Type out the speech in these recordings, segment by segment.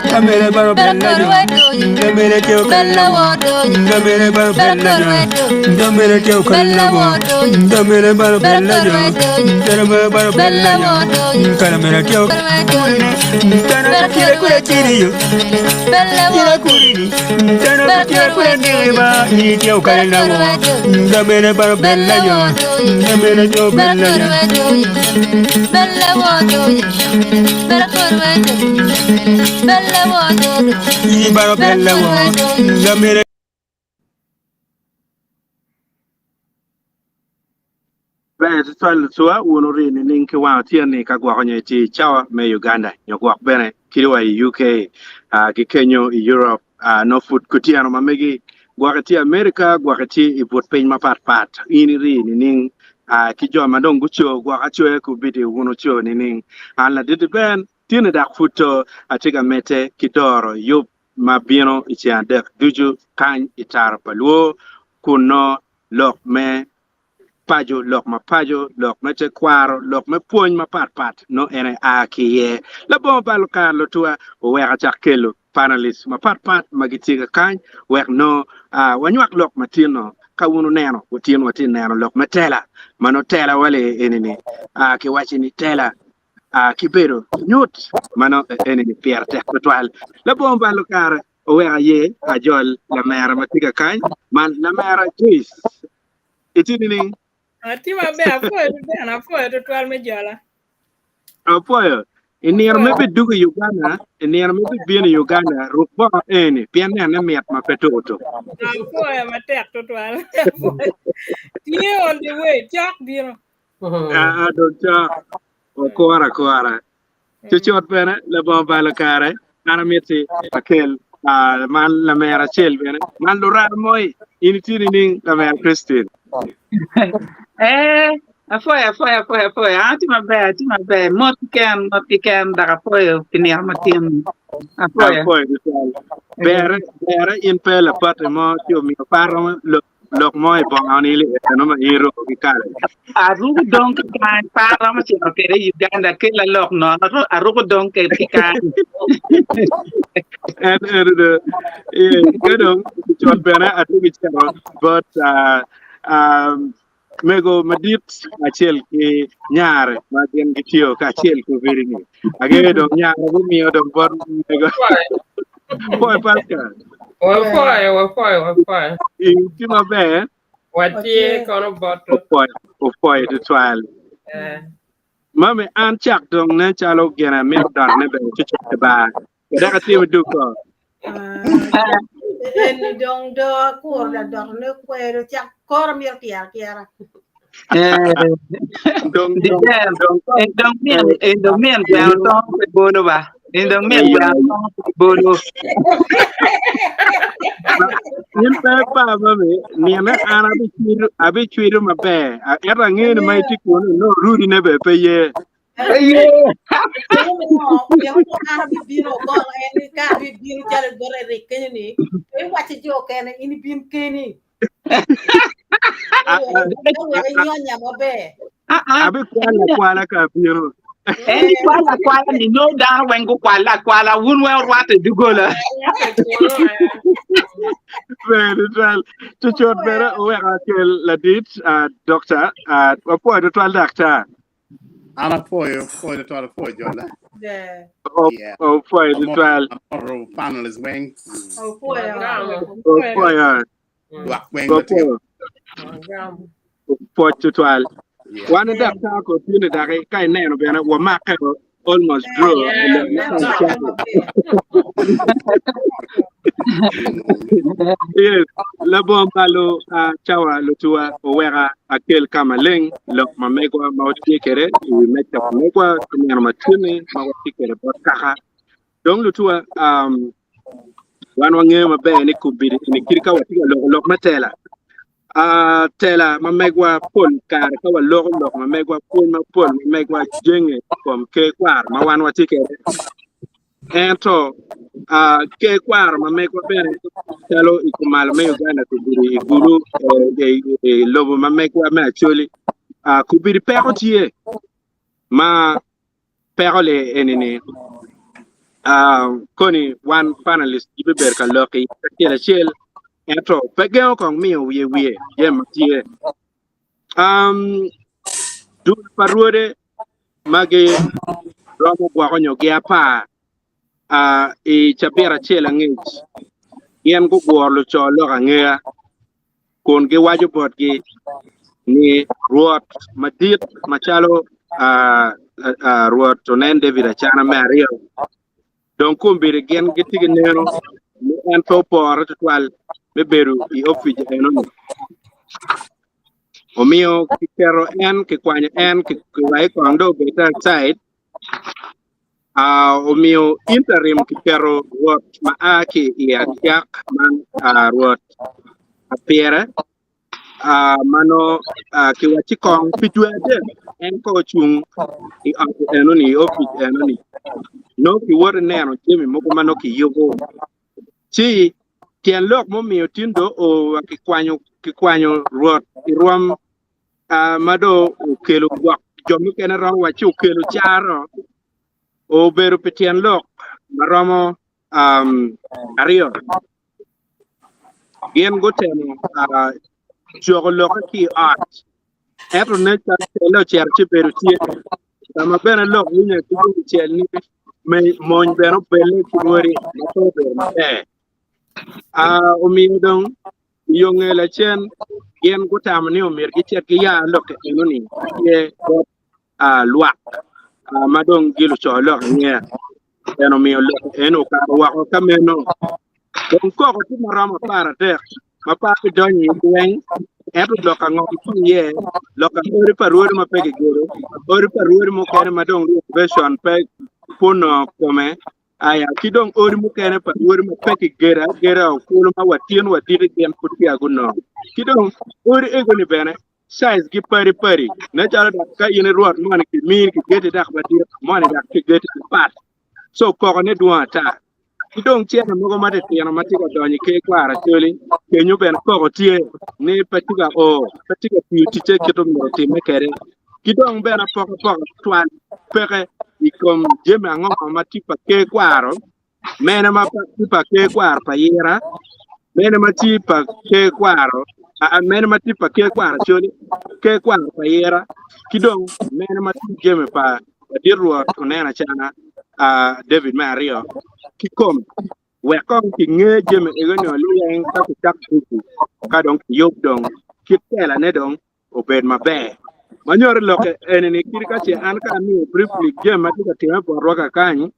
Kamere baro bella jo. Kamere teo kalla wo. Kamere baro bella jo. Kamere teo kalla wo. Kamere baro bella jo. Kamere baro bella jo. Kamere teo. Tana kira kura kiri yo. Kira kuri. Tana kira kura kiri ba. Ni teo kalla wo. Kamere baro bella jo. Kamere teo bella jo. Ni baro bella wo. Kamere. Ber tutwal lutua wun wuri nining ki wang otyeno ni ka gwoko nyo iti cawa me Uganda nyo gwok bene kadi wa i UK ki kenyo i Europe nongo pud kutyeno ma megi gwok itye America gwok itye i but piny mapat pat in iri nining ki jo ma dong guco gwok acoya kubidi wun wuco nining an laditi Ben tyene dok pud to atye ka medde ki doro yub ma bino i ceng adek ducu kany i taro pa lwor kun nongo lok me paco, lok ma paco, lok me tekwaro, lok me pwony mapat pat nongo en aye a ki iye. Labongo balo kare lutuwa oweko acak kelo panelists mapat pat ma gitye ka kany wek nongo wanywak lok matino. Ka wun wuneno otyeno watye ka neno lok me tela ma nongo tela wa li eni-ni kiwaco ni tela ki bedo nyut ma nongo eni-ni pire tek tutwal. Labongo balo kare oweko aye ajol lamera ma tye ka kany man lamera Joyce. Itye nining? Atye maber, apwoyo tutwal, apwoyo tutwal me jola. Apwoyo. I nino me bidwogo i Uganda, i nino me bibino i Uganda, ruk bongo eni pien nene mit ma pe tuko tuko. Apwoyo matek tutwal. Tye on the way, cok bino. Ah, dong cok. Wakuro akura. Cucut bene, labongo balo kare, an amiti akel man lamera acel bene, man lurar moi. In itye nining, lamera Christine? Eh, apwoyo, apwoyo, apwoyo, apwoyo. An atye maber, atye maber. Mot keken, mot keken, dok apwoyo pi nino matin. Apwoyo. Apwoyo tutwal. Berre, berre in pe lapati mo ci omiyo par lok Lok mo i bongo ni eno ma in iruko ki kala. Aruko dong ki kany, pe aromo cito kwede i Uganda, kela lok nono, aruko dong kwede ki kany. En eno do, eh, ka dong cut bene atye ki cito bot ah, ah, mego madit acel ki nyare ma gin gitiyo kacel ki Obedi-ni. Angeyo dong nyare gumiyo dong bot mego. Pwoyo Pascal. Wapwoyo, wapwoyo, wapwoyo. Itye maber? Watye kono boto. Opwoyo, opwoyo tutwal. Eh. Mami, an cak dong nen calo gin amito dotone bene cucut ba. Dok atye me dukko. Eni dong do akuro da dotone kwero cak koro mito tyero atyera. Dong dong Diber, dong en dong min, en dong min gweno tong pe bolo ba. En dong min gweno tong pe bolo. In pe pa mami, nine an abicwido abicwido maber. Ento angeyo ni ma itye kunu nongo rudine bene pe ye. Pe ye. An abibino gol en ka abibino calo bot Eric kenyo ni iwaco jo kene in ibin keni. Wek inyonya maber. Abikwalo akwala ka abino. En ikwalo akwala ni nongo dano weng gukwalo akwala wun weng wurwatte i doggola. Ber tutwal. Cucut bene oweko akel ladit, ah, Dokta. Ah, wapwoyo tutwal daktar. An apwoyo, apwoyo tutwal, apwoyo jola. Yeah. Yeah. Opwoyo tutwal. Amoro panelists weng. Opwoyo. Opwoyo. Lwak weng ma tye Opwoyo. Pwoc tutwal. Yeah. Wan daktar ko tye daki ka ineno bene wamakke almost draw. Yes, labongo balo uh, cawa lutuwa oweka akel ka maleng lok ma megwa ma watye kwede i wi meja ma megwa ki nino ma tye-ni ma watye kwede bot kaka. Dong lutuwa, um, wan wangeyo maber ni kubidi ni kit ka watye ka loko lok me tela, uh, tela ma megwa pol kare ka waloko lok ma megwa pwony mapol ma megwa jenge i kom ker kwaro ma wan watye kwede. Ento uh, ker kwaro ma megwa bene calo i kumalo me Uganda kubidi i Gulu eh, i, i lobo ma megwa me Acholi uh, kubidi peko tye ma peko li eni ni. Koni wan panelist gibibedo ka lok i acel acel ento pe gengo kong miyo wiye wiye jami ma tye. Dul pa rwode ma giromo gwoko nyo giapar i cabit acel angec gin guguro luco lok angeya kun giwaco botgi ni Rwot madit macalo Rwot onen David Acana me aryo dong kombeddi gin gitye ki neno ni en pe opore tutwal me bedo i opic enoni. Omiyo kiketo en, kikwanyo en, kiwaye kong dong obed aside. Omiyo interim kiketo rwot ma a ki i Acak man rwot Apire ma nongo kiwacci kong pi dwe adek en kong ocung i ot enoni i opic enoni nongo kiwoto ineno jami mogo ma nongo kiyubo ci tyen lok mumiyo tin dong o wa kikwanyo rwot i rwom ma dong okelo gwok jo mukene romo wacci okelo caro obedo pi tyen lok ma romo aryo. Gin gutemo coko lokke ki i ot, ento nen calo celle ocito ci bedo tye ka ma bene lok winye ki tung cel ni mony bene obelle ki rwodi ma pe obedo maber. Omiyo dong I yo nge lacen, gin gutamo ni omyero gicit giya lok enoni tye bot lwak ma dong giluco lok angeya. En omiyo lok eno okato woko ka meno. Dong koko tye ma romo 13 ma pe abidonyo iye weng, ento lok ango tye iye, lok odi pa rwodi ma pe kigedo, odi pa rwodi mukene ma dong renovation pe onongo kome, Aya, ki dong odi mukene pa rwodi ma pe kigedo ageda okulu ma wa tin wa diki gin pud peya gunongo. Ki dong odi ego-ni bene size gi padi padi. Nen calo dok ka in i rwot moni kimini kigeti dok madit, moni dok kigeti mapat. So koko ne dwong ata. Ki dong cene mogo matitino ma tye ka donyo i ker kwaro Acholi, kenyo bene koko tye ni pe tye ka o, pe tye ka tiyo ticce kit omyero otimme kwede. Ki dong bene apokapoka tutwal peke i kom jami ango ma tye pa ker kwaro, mene ma tye pa ker kwaro pa Yira, mene ma tye pa ker kwaro, mene ma tye pa ker kwaro Acholi, ker kwaro pa Yira, ki dong mene ma tye jami pa ladit Rwot Oneno Acana David me aryo kikome. Wek kong kinge jami ego-ni liweng ka kicak tuku ka dong kiyub dong kit telane dong obed maber. Ma nyuto lok eni ni kadi ka ce an ka amiyo briefly jami ma tye ka time botwa kakany,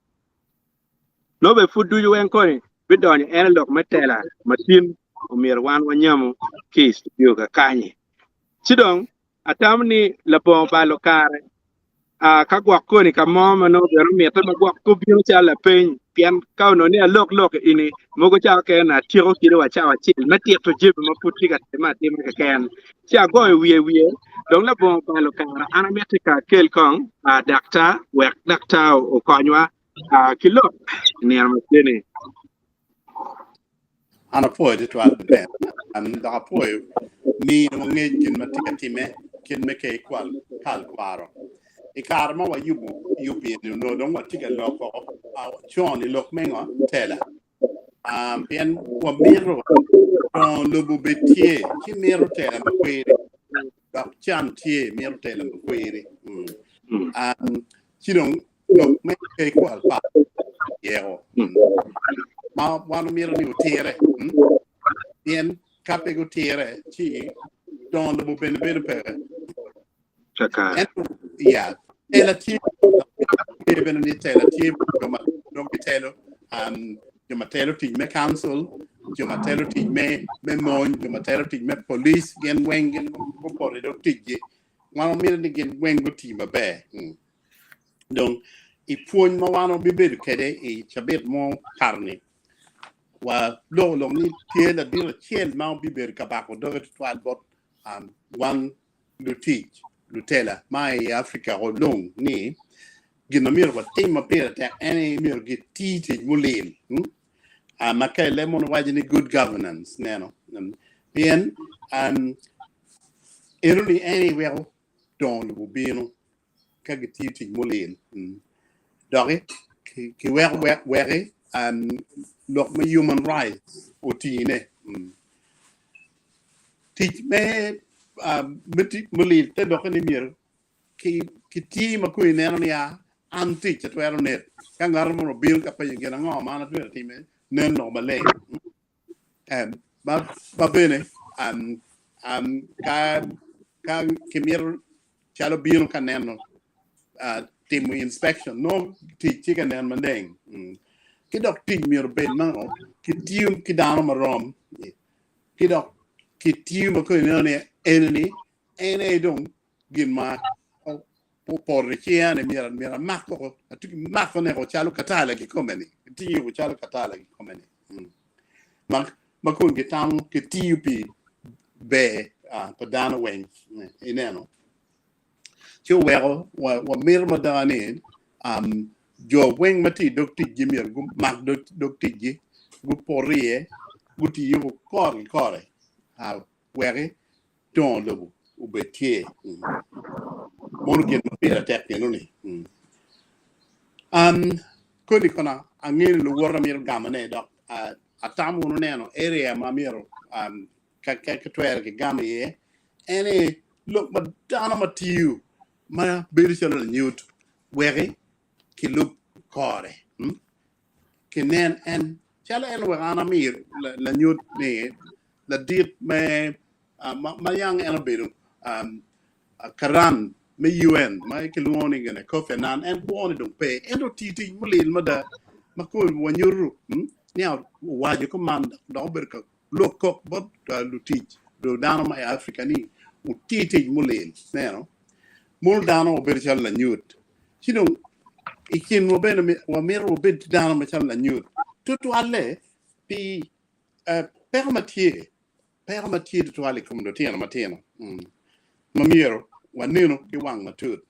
nongo bene pud ducu weng koni bidonyo en i lok me tela ma tin omyero wan wanyamu ki i studio kakanyi. Ci dong atamo ni labongo balo kare, ka gwok koni ka mo ma nongo bene omitte ma gwok pe obino calo lapeny, pien ka onongo ni alok lok eni mogo cawa keken atyeko kede wa cawa acel me tito jami ma pud tye ka timme atima keken, ci agoyo wiye wiye dong labongo balo kare an amiti ka akel kong daktar wek daktar okonywa ki lok i nino ma tye-ni. An apwoyo tutwal Ben, an dok apwoyo miyo ngec gin ma tye ka timme kit me ker kwal kal kwaro. I kare ma wayubo yub eni onongo dong watye ka lok woko con i lok me ngo tela pien wamito dongo lobo obed tye ci mito tela makwiri dok can tye mito tela makwiri. Ci dong lok me ker kwal pa yeko ma wan omito ni otire pien ka pe gutire ci dongo lobo bene bedo peke. Ento ya tela tye tye bene ni tela tye jo ma dong gitelo jo ma telo tic me council jo ma telo tic me me mony jo ma telo tic me police gin weng gin gupoto i dog ticgi wan wamito ni gin weng guti maber. Dong i pwony ma wan wabibedo kwede i cabit mukato-ni, waloko lok ni tye ladit acel ma obibedo ka bako doge tutwal bot wan lutic, lutela ma i Afrika lung ni gin ma myero watim ma pire tek en aye myero giti tic mulil ma ka i leb munu waco ni good governance neno pien enoni en aye weko dongo lobo bino ka gitiyo tic mulil. Doki. Kiweko weki lok me human rights otine. Tic me mulit te lokke ni myero ki ti ma kun ineno niya an tic atwero nek ka ngat mo obino ka penyo gin ango ma an atwero time nen lok maleng. Ma bene ka kimito calo bino ka neno timo inspection nongo tic tye ka nen maleng. Ki dok tic myero obed ma kitiyo ki dano marom ki dok kitiyo ma kong ineno ni eni en aye dong gin ma opoto i cinga ni myero myero amak koko atye mako ne ko calo katala kikome ni tiyo ko calo katala kikome ni ma ma kun gitamo gitiyo pi ber pa dano weng ineno ci oweko wamito mada ni jo weng ma tye i dog ticgi myero gumak dog ticgi gupot iye gutiyo kore ki kore weki dongo lobo obed tye. Mono gin ma pire tek eno-ni. An koni kono angeyo ni luwota mito gamone dok atamo wunu neno area ma myero ka twero kigamo iye en aye lok ma dano ma tiyo ma bedo calo lanyut weki kilub kore kinen en calo en wek an ami lanyut ni ladit me ma yang en obedo karan me UN ma kilwongo ni gine Kofi Annan en kwo ni dong pe ento otiyo tic mulil mada ma kome wanyuto ni owaco kuman dok obedo ka lok kok bot lutic dano ma i Africa ni wuti tic mulil neno mono dano obedo calo lanyut ci dong i kinwa bene wamito wabed dano macalo lanyut tutwalle pi peko ma tye peko ma tye tutwal i kom lutino matino ma myero wanenu ki wang matut.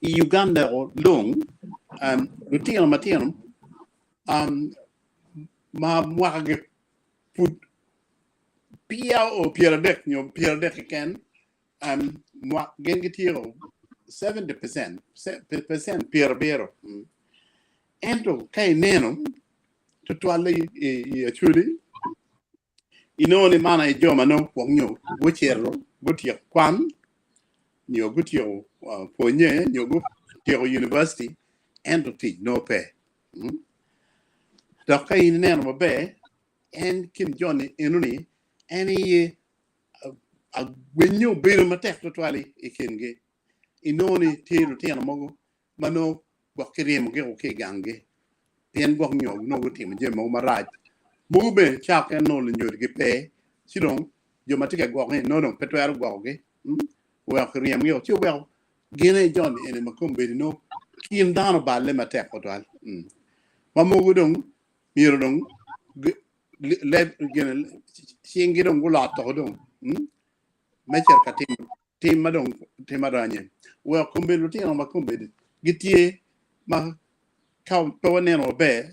I Uganda lung lutino matino ma mwakagi pud peya o 30 nyo 30 keken gin gityeko 70% percent 70 ento ka ineno tutwalle i Acholi inongo ni man aye jo ma nongo gwok nyo gucito gutyeko kwan nyo gutyeko pwonye nyo gutyeko university ento tic nongo pe. Dok ka in ineno maber en kin joni enoni en aye agwenyo bedo matek tutwal i kingi. Inongo ni tye lutino mogo ma nongo gwok kiryemogi woko ki i ganggi pien gwok nyo nongo gutimo jami mogo marac. Mogo bene cawa kene nongo lunyodogi pe, ci dong jo ma tye ka gwokogi nongo dong pe twero gwokogi weko kiryemogi woko ci weko gin aye joni eni ma kombeddi nongo kin dano oballe matek tutwal. Ma mogo dong myero dong cinggi dong gulot woko dong me cito ka timo tim ma dong tim aranye wek kombeddi lutino ma kombeddi gitye ma ka pe waneno maber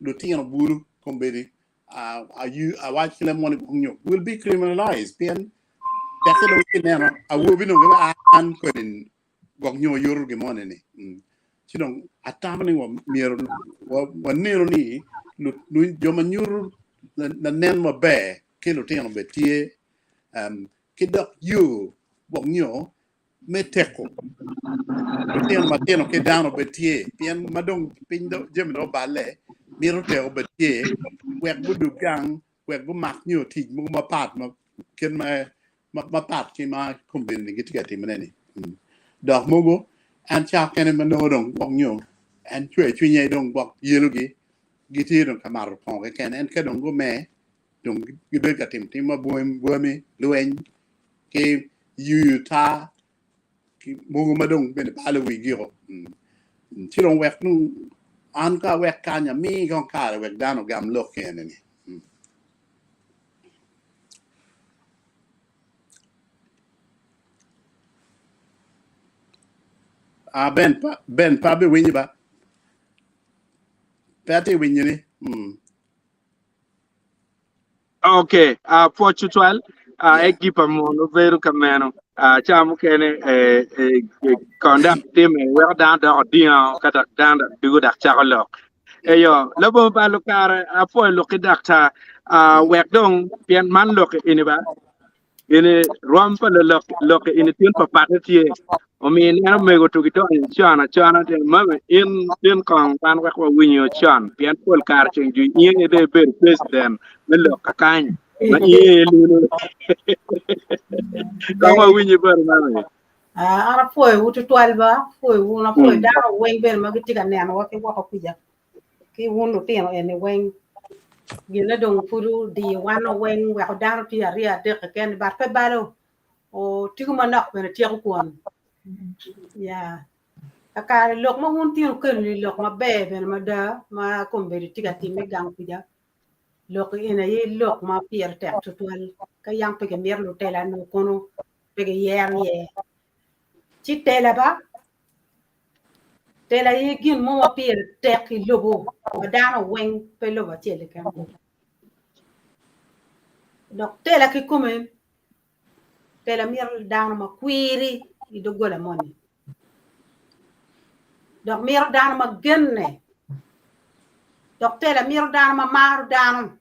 lutino bulu kombeddi awac ki leb moni gwok nyo will be criminalized pien tekke dong kineno awobi dong gibe an kwede gwok nyo oyuto gin moni ni ci dong atamo ni myero waneno ni jo ma nyuto lanen maber ki lutino bene tye ki dok yo gwok nyo me teko lutino matino ki dano bed tye pien ma dong piny jami dong oballe mito teko bed tye wek gudug gang wek gumak nyo tic mogo mapat ma kit ma mapat ki ma kombeddi gitye ka timone ni. Dok mogo en cak kene ma nongo dong gwok nyo en cwer cwinye dong gwok yelogi gitye dong ka mato kongo keken en ka dong gumer dong gibedo ka timo tim ma bwami, lweny ki yuyo taa ki mogo ma dong bene balo wigio. Ci dong wek nung an ka awek kany ami kong kare wek dano ogam lok eni-ni. Ah, Ben, pa, Ben, pa abiwinyi ba. Pe atye winyo ni. Okay, pwoc tutwal. E gipa mono bedo ka meno. Ca mukene kon dok time weko dano doko dingo ka dok dano dok dugo dok cako lok. Eyo, labongo balo kare apwoyo lok ki daktar wek dong pien man lok eni ba eni rwom pa lok lok eni tin papate tye omiyo ineno mego tugi donyo con acona te mami in tin kong wan wek wawinyo con pien pol kare ceng ju in ide ibedo president me lok kakany ma in ilunu kong wawinyi bene mami. An apwoyowu tutwal ba, apwoyo wun, apwoyo dano weng bene ma gitye ka nenowa ki woko kuca, ki wun lutino eni weng. Gine dong pud odiyo wan weng weko dano tye aryo adek keken but pe balo otiko manok bene tyeko kwon. Ya. Kakare lok ma wun tye wukelo ni lok maber bene mada ma kombeddi tye ka timme gang kuca. Lok eni aye lok ma pire tek tutwal ka yam pe kimito lutela nongo kono pe giyero iye. Ci tela ba, tela aye gin mo ma pire tek i lobo ma dano weng pe lobo acel keken. Dok tela kikome, tela mito dano ma kwiri i doggola moni. Dok mito dano ma genne. Dok tela mito dano ma maro dano.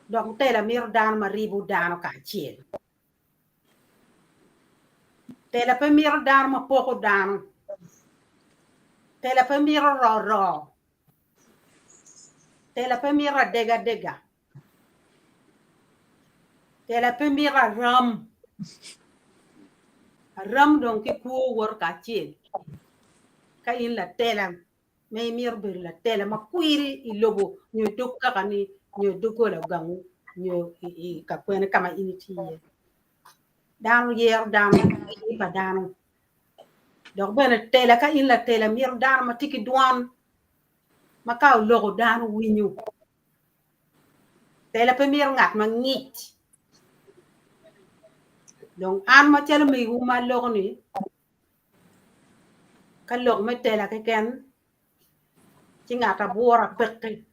Dok tela mito dano ma ribo dano kacel. Tela pe mito dano ma poko dano. Tela pe mito roro. Tela pe mito adegadega. Tela pe mito aram. Aram dong ki kwo woto kacel. Ka in latela ma imito bedo latela ma kwiri i lobo nyo i dog kakani nyo i doggola gangu nyo i ka kwene ka ma in itye iye. Dano yero dano kwiri pa dano. Dok bene tela ka in latela mito dano ma tye ki dwon ma ka oloko dano winyo. Tela pe mito ngat ma ngic. Dong an macalo megiwu ma aloko ni Ka lok me tela keken, ci ngat abwora peke,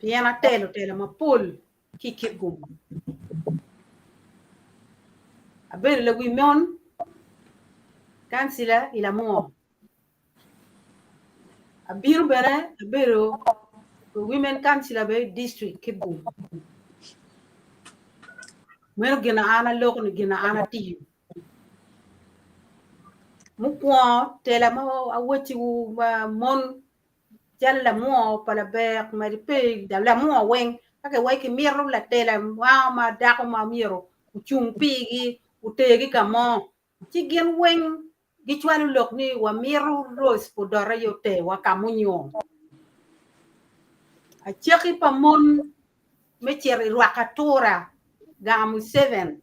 pien atelo tela mapol ki i Kitgum. Abedo lawi mon, kancila i Lamwor. Abino bene abedo women councilor bene i district Kitgum. Meno gin na an aloko ni gin na an atiyo. Mukwongo tela ma awacciwu ma mon calo lamwor pa labek madi pe lamwor weng ka kiwaci kimito latela ma dako ma myero ocung pigi otergi ka mo ci gin weng gicwalo lok ni wamito Rose Pudot aye oterwa ka munyo. Acaki pa mon me cito i rwako atura gang Museveni,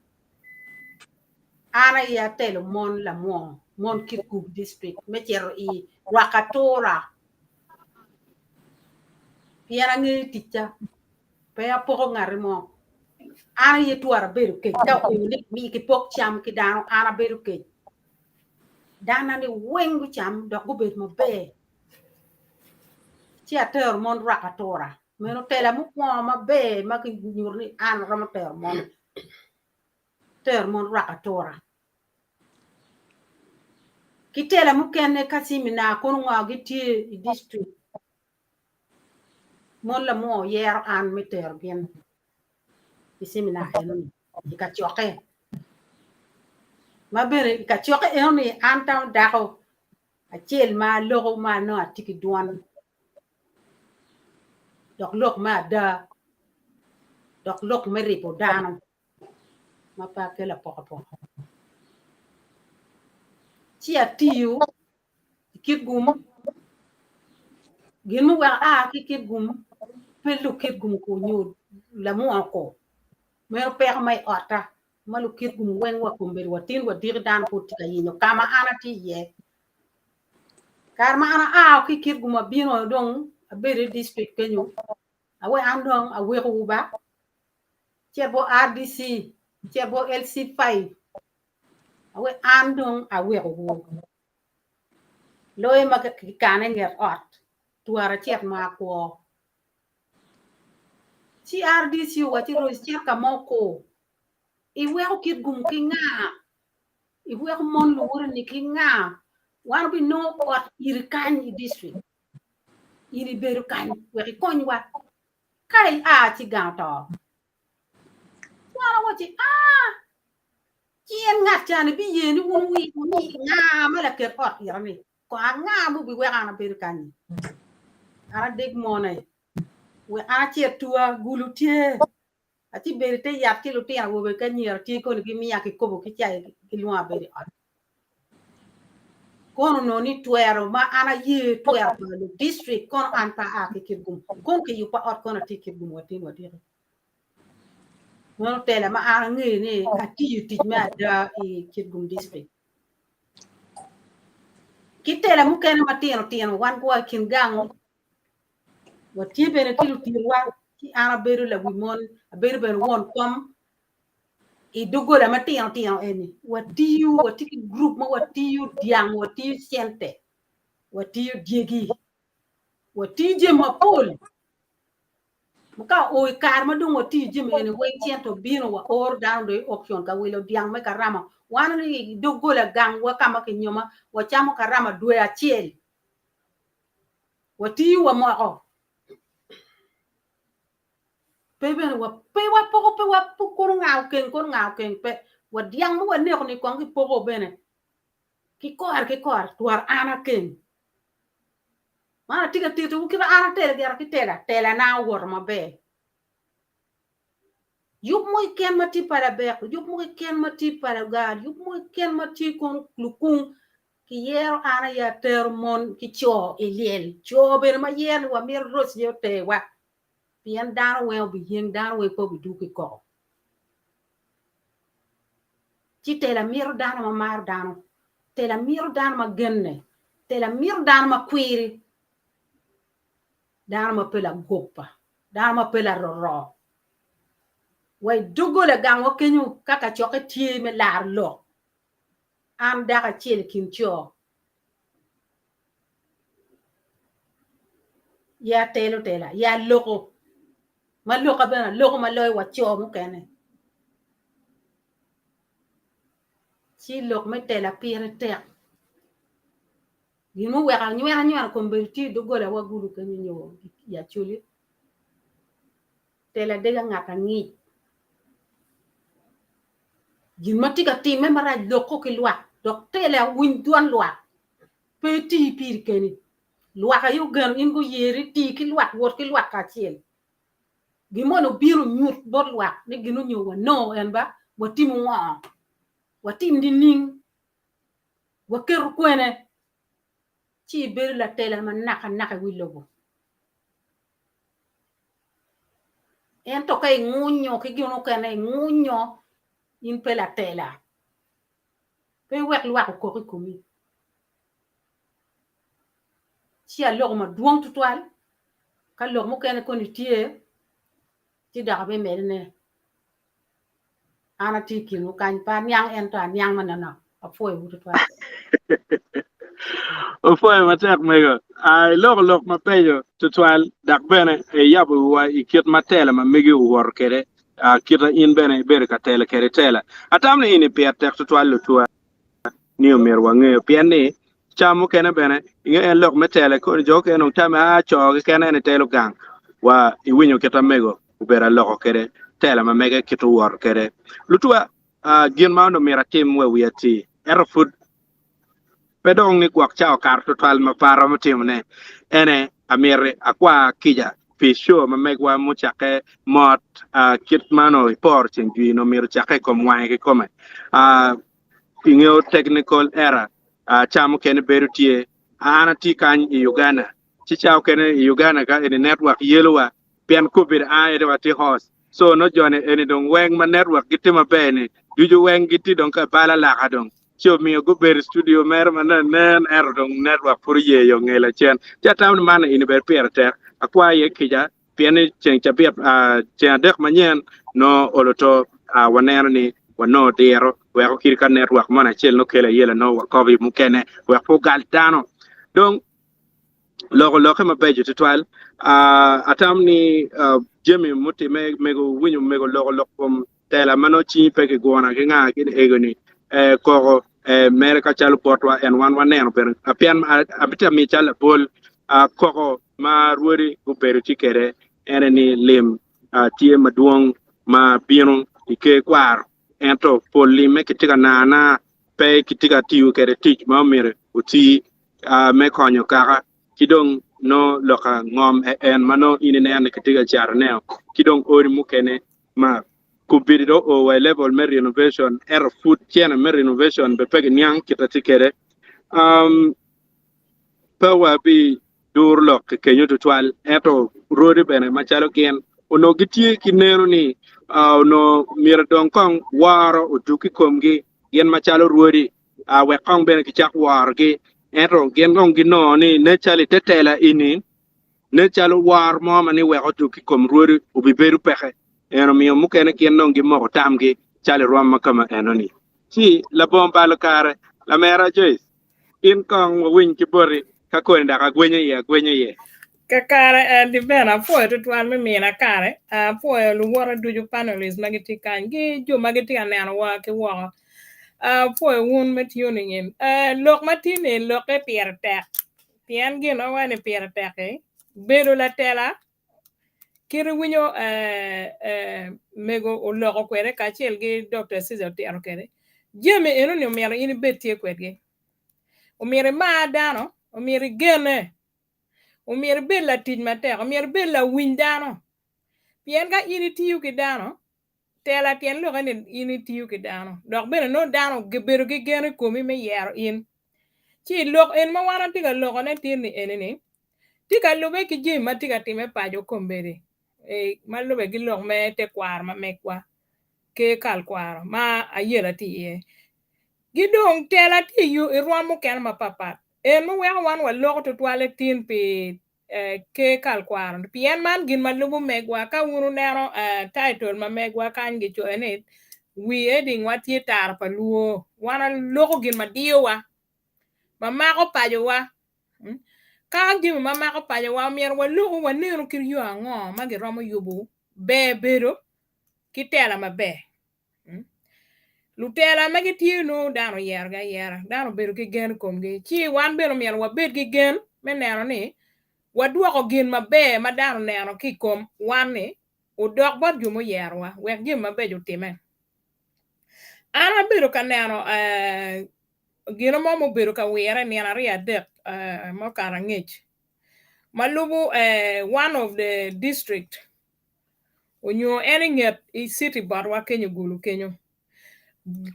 an aye atelo mon lamwor, mon Kitgum district me cito i rwako atura pien angeyo ticca. Pe apoko ngati mo. An aye twara abedo kec ka openyo ni mi kipok cam ki dano an abedo kec. Dana ni weng gucam dok gubed maber. Ci atero mon rwako atura. Meno tela mukwongo maber ma kinyuto ni an aromo tero mon. Tero mon rwako atura. Ki tela mukene ka ciminar kono ngo gitye i district. Mon lamwor oyero an me tero gin i ceminar enoni i kacokke. Ma bene i kacokke enoni an tamo dako acel ma aloko ma anongo atye ki dwon dok lok me ada dok lok me ribo dano ma pe akelo apokapoka. Ci atiyo i Kitgum, gin muweko aa ki Kitgum pe Lukitgum ko nyo lamwongo ko meno peko ma i otta ma Lukitgum weng wa kombeddi wa tin wa diki dano pud tye ka yenyo ka ma an atye iye. Kare ma an aa ki Kitgum abino dong abedo i district kenyo awe an dong awekowu ba cet bo RDC cet bo LC5 Awe an dong awekowu. Loyo ma kikane i nget ot, twara acit ma akwo. Ci RDC owacci Rose cit ka mo kur. Iweko Kitgum ki nga? Iweko mon luwoteni ki nga? Wan wabinongo ot iri kany i district. In ibedo kany wek ikonywa. Ka ia ci gang oto. Wan wawacci aa ci en ngat cani biye ni wun wi nga ma laket ot ira ni ko anga mubiweko an abedo kany-nyi. An adek mone wek an acit tua gulu tye aci bedo i te yat ki lutino awobe ki anyira tye koni gimiya kikopo ki cai gilwonga abedo i ot. Kono onongo ni twero ma an aye twero pa lu district kono an pe aa ki Kitgum kono kiyubba ot kono atye Kitgum watin wadiki. Meno tela ma an angeyo ni atiyo tic me ada i Kitgum district. Ki tela mukene matino tino wan wa i kin gang watye bene ki lutirwa ci an abedo lawi mon abedo bene won kom i doggola matino tino eni watiyo watye ki gurup ma watiyo dyang watiyo cente watiyo dyegi watiyo jami mapol ka oo i kare ma dong watiyo jami eni weng cente obino waoro dano dong i auction ka wilo dyang me karama wan i doggola gangwa ka ma kinyoma wacamo karama dwe acel watiyo wamoko pe bene wa pe wapoko pe wa kono nga okeng kono nga okeng pe wa dyang ma waneko ni kong kipoko bene ki kore ki kore twar an akeng man atye ka titowu kit ma an atelo gira ki tela tela na owoto maber yub mo keken ma tye pa labek yub mo keken ma tye pa lagal yub mo keken ma tye kono lukung kiyero an aye atero mon ki co i lyel co bene ma yero ni wamito roc ni oterwa pien dano weng obiyeng dano weng pe obidwogo ki koko ci tela mito dano ma maro dano tela mito dano ma genne tela mito dano ma kwiri dano ma pe lagoba dano ma pe laroro wa i doggola gangwa kenyo ka kacokke tye me laro lok an dako acel i kin co ye atelo tela ye aloko ma loka bene aloko ma loyo wa co mukene ci lok me tela pire tek gin muweko anywena nywena kombeddi tye i doggola wa Gulu kenyo nyo i Acholi tela dega ngat angic Gin ma tye ka timme marac loko ki lwak, dok tele awiny dwan lwak. Pe iti piri keni. Lwak aye ogeno in guyeri, ti ki lwak, wot ki lwak kacel. Gin moni obino onyut bot lwak ni gin onyo wanongo en ba, watimo ngo? Watim nining? Waketo kwene? Ci ibedo latela ma nakanaka i wi lobo. Ento ka ingunyo ki gin mukene ingunyo in pe latela pe iwek lwak okok i komi ci aloko madwong tutwal ka lok mukene koni tye ci dok abimedone An atye i kinwu kany, pe aniang ento aniang manonok. Apwoyowu tutwal. Opwoyo matek mego. Ah, iloko lok mabeco tutwal dok bene iyabo wiwa i kit ma tela ma megi owoto kwede, ah, kita in bene ibedo ka telo kwede tela. Atamo ni ini pire tek tutwal lutua ni omyero wangeyo pien ni ca mukene bene inge en lok me tela koni jo okene dong tame ah co keken en etelo gang wa iwinyo kita mego obedo aloko kwede tela ma mege kit owoto kwede. Lutua, gin ma onongo myero atim we wiya ti, ento pud pe dong ni gwok ca okato tutwal ma pe aromo timone, ene amyero akwa kica pi show ma megwa mucakke mot kit ma onongo iporo ceng jwi onongo myero ocakke i kom wange kikome. Ingeyo technical error ca mukene bedo tye. An atye kany i Uganda ci ca okene i Uganda ka eni network yelowa pien kobedo an aye dong atye host so no joni eni dong weng ma network gitye maber ni ducu weng gitye dong ka bal alaka dong ci omiyo gubedo i studio mere ma nen nen ento dong network pud oye yo nge lacen ci atamo ni man eni bene pire tek akwa iye kica pien ni ceng cabit ceng adek manyen no olo to waneno ni wanongo diro weko kit ka network moni acel no kelo ayela no wakobo i mukene wek pe ogal dano dong. Loko lokke mabeco tutwal. Atamo ni jami mutimme mego winyo mego loko lok kom tela ma nongo cingi pe kiguna ki nga gini ego ni koko mere ka calo botwa en wan waneno bene pien abitye amiyo calo labol koko ma rwodi gubedo tye kwede ene ni lim tye madwong ma bino i ker kwaro ento pol limme kitye ka nana pe kitye ka tiyo kwede tic ma omyero oti me konyo kaka ki dong nongo loka ngom en ma nongo in ineno ni kitye ka catone ki dong odi mukene ma kombeddi dong oo wa i level me renovation ento pud cene me renovation bene pe giniang kit ma tye kwede. Pe wabiduro lok ki kenyo tutwal ento rwodi bene macalo gin onongo gitye ki neno ni onongo myero dong kong woro odug i komgi gin macalo rwodi wek kong bene gicak worogi ento gin dong ginongo ni nen calo i te tela eni Nen calo woro mo ma ni wek odug i kom rwodi obibedo peke. En omiyo mukene gin dong gimoko tamgi calo i rwom ma kama enoni. Ci, labongo balo kare, lamera Joyce, in kong wawiny ki boti ka koni dok agwenyo iye agwenya iye. Kakare, Adi bene apwoyo tutwal me mina kare. Apwoyo luwota ducu, panelists ma gitye kany ki jo ma gitye ka nenowa ki woko. Apwoyo wun me tuning in. Lok ma tye ni lokke pire tek. Pien gin ma waco ni pire tek-ki, bedo latela, kit iwinyo mego oloko kwede kacel ki Dokta Cesar otito kwede, jami enoni omyero in ibed tye kwedgi. Omyero imar dano, omyero igene, omyero ibed latic matek, omyero ibed lawiny dano. Pien ka in itiyo ki dano, Tela tyen lokke ni in itiyo ki dano, dok bene nongo dano gibedo ki gen i komi me yero in. Ci lok en ma wan watye ka lokone tin ni eni ni, tye ka lube ki jami ma tye ka time paco kombeddi ma lube ki lok me tekwaro ma megwa ki kal kwaro ma ayela tye iye. Ki dong tela tye i rwom mukene mapatpat en muweko wan waloko tutwalle tin pi ker kal kwaro ni pien man gin ma lubo megwa ka wun wuneno title ma megwa kany gicoyo ni wi heading wa tye tara pa luo wan waloko gin ma diyowa ma mako pacowa ka jami ma mako pacowa myero waloku wanenu kit yo ango ma giromo yubo ber bedo ki tela maber. Lutela ma gitye nongo dano oyerogi ayera, dano obedo ki gen i komgi. Ci wan bene omyero wabed ki gen me neno ni wadwoko gin maber ma dano oneno ki i kom wan-ni odok bot jo muyerowa wek jami mabeco otimme. An abedo ka neno gin mo mubedo ka wire nino aryo adek ma okato angec ma lubo one of the district onyo en i nget i citi botwa kenyo i Gulu kenyo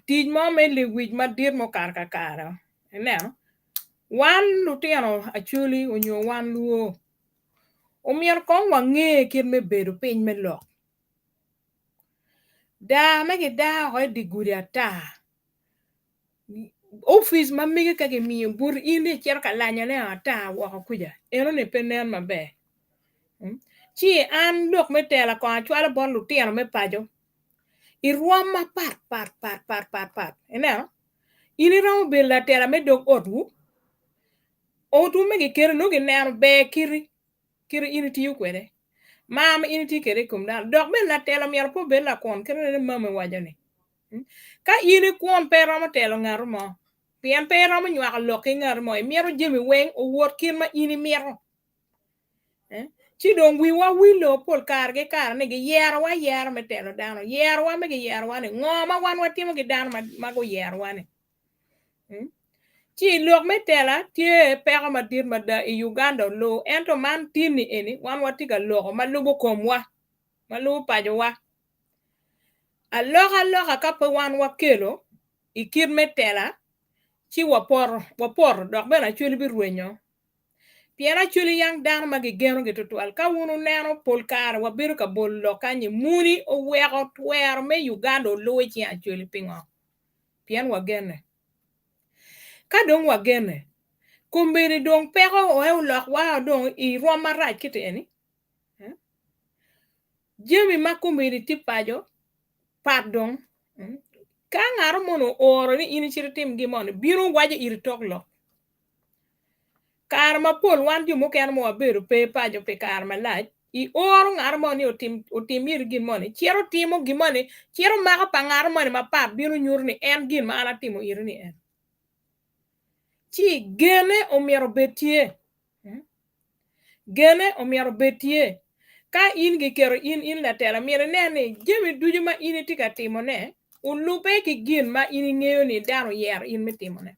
tic mo me lewic madit mukato kakare ineno wan lutino Acholi onyo wan Luo omyero kong wange kit me bedo piny me lok daa ma kidaa oko i dye gudi ata opic ma mege ka kimiyo boti in dong icito ka lanyone ata woko kuca enoni pe nen maber ci an lok me tela kong acwalo bot lutino me paco i rwom mapat pat pat pat pat pat ineno in iromo bedo latela me dog otwu otwu me giketo nongo gineno ber kiti kit in itiyo kwede mar ma in itye kwede i kom dano dok bene latela myero pe obed lakun kit ma mami waco ni Ka in ikwon pe iromo telo ngat mo, pien pe iromo nywako lok ki ngat mo, imito jami weng owot kit ma in imito. Ci dong wiwa wilo pol kare ki kare ni giyerowa ayera me telo dano, yerowa me giyerowa ni ngo ma wan watimo ki dano ma guyerowa ni. Ci lok me tela tye peko madit mada i Uganda olu, ento man tin-ni eni wan watye ka loko ma lubo komwa, ma lubo pacowa. Alokaloka ka pe wan wakelo i kit me tela ci wapoto, wapoto dok bene Acholi birwenyo. Pien Acholi yang dano ma gigenogi tutwal. Ka wun wuneno pol kare wabedo ka bolo lok kany ni muni oweko twero me Uganda oluwo i cing Acholi pingo? Pien wagene. Ka dong wagene, kombeddi dong peko oe olokwa dong i rwom marac kiti eni. Jami ma kombeddi tye paco pat dong. Ka ngat moni ooro ni in icit itim gin moni, bino waco iri tok lok. Kare mapol wan jo mukene ma wabedo pe paco pi kare malac, ioro ngat mo ni otim otim iri gin moni, cito timo gin moni, cito mako pa ngat moni mapat bino nyuto ni en gin ma an atimo iri ni en. Ci gene omyero obed tye. Gene omyero obed tye. Ka in giketo in in latela, myero inen ni jami ducu ma in itye ka timone olubbe ki gin ma in ingeyo ni dano oyero in me timone.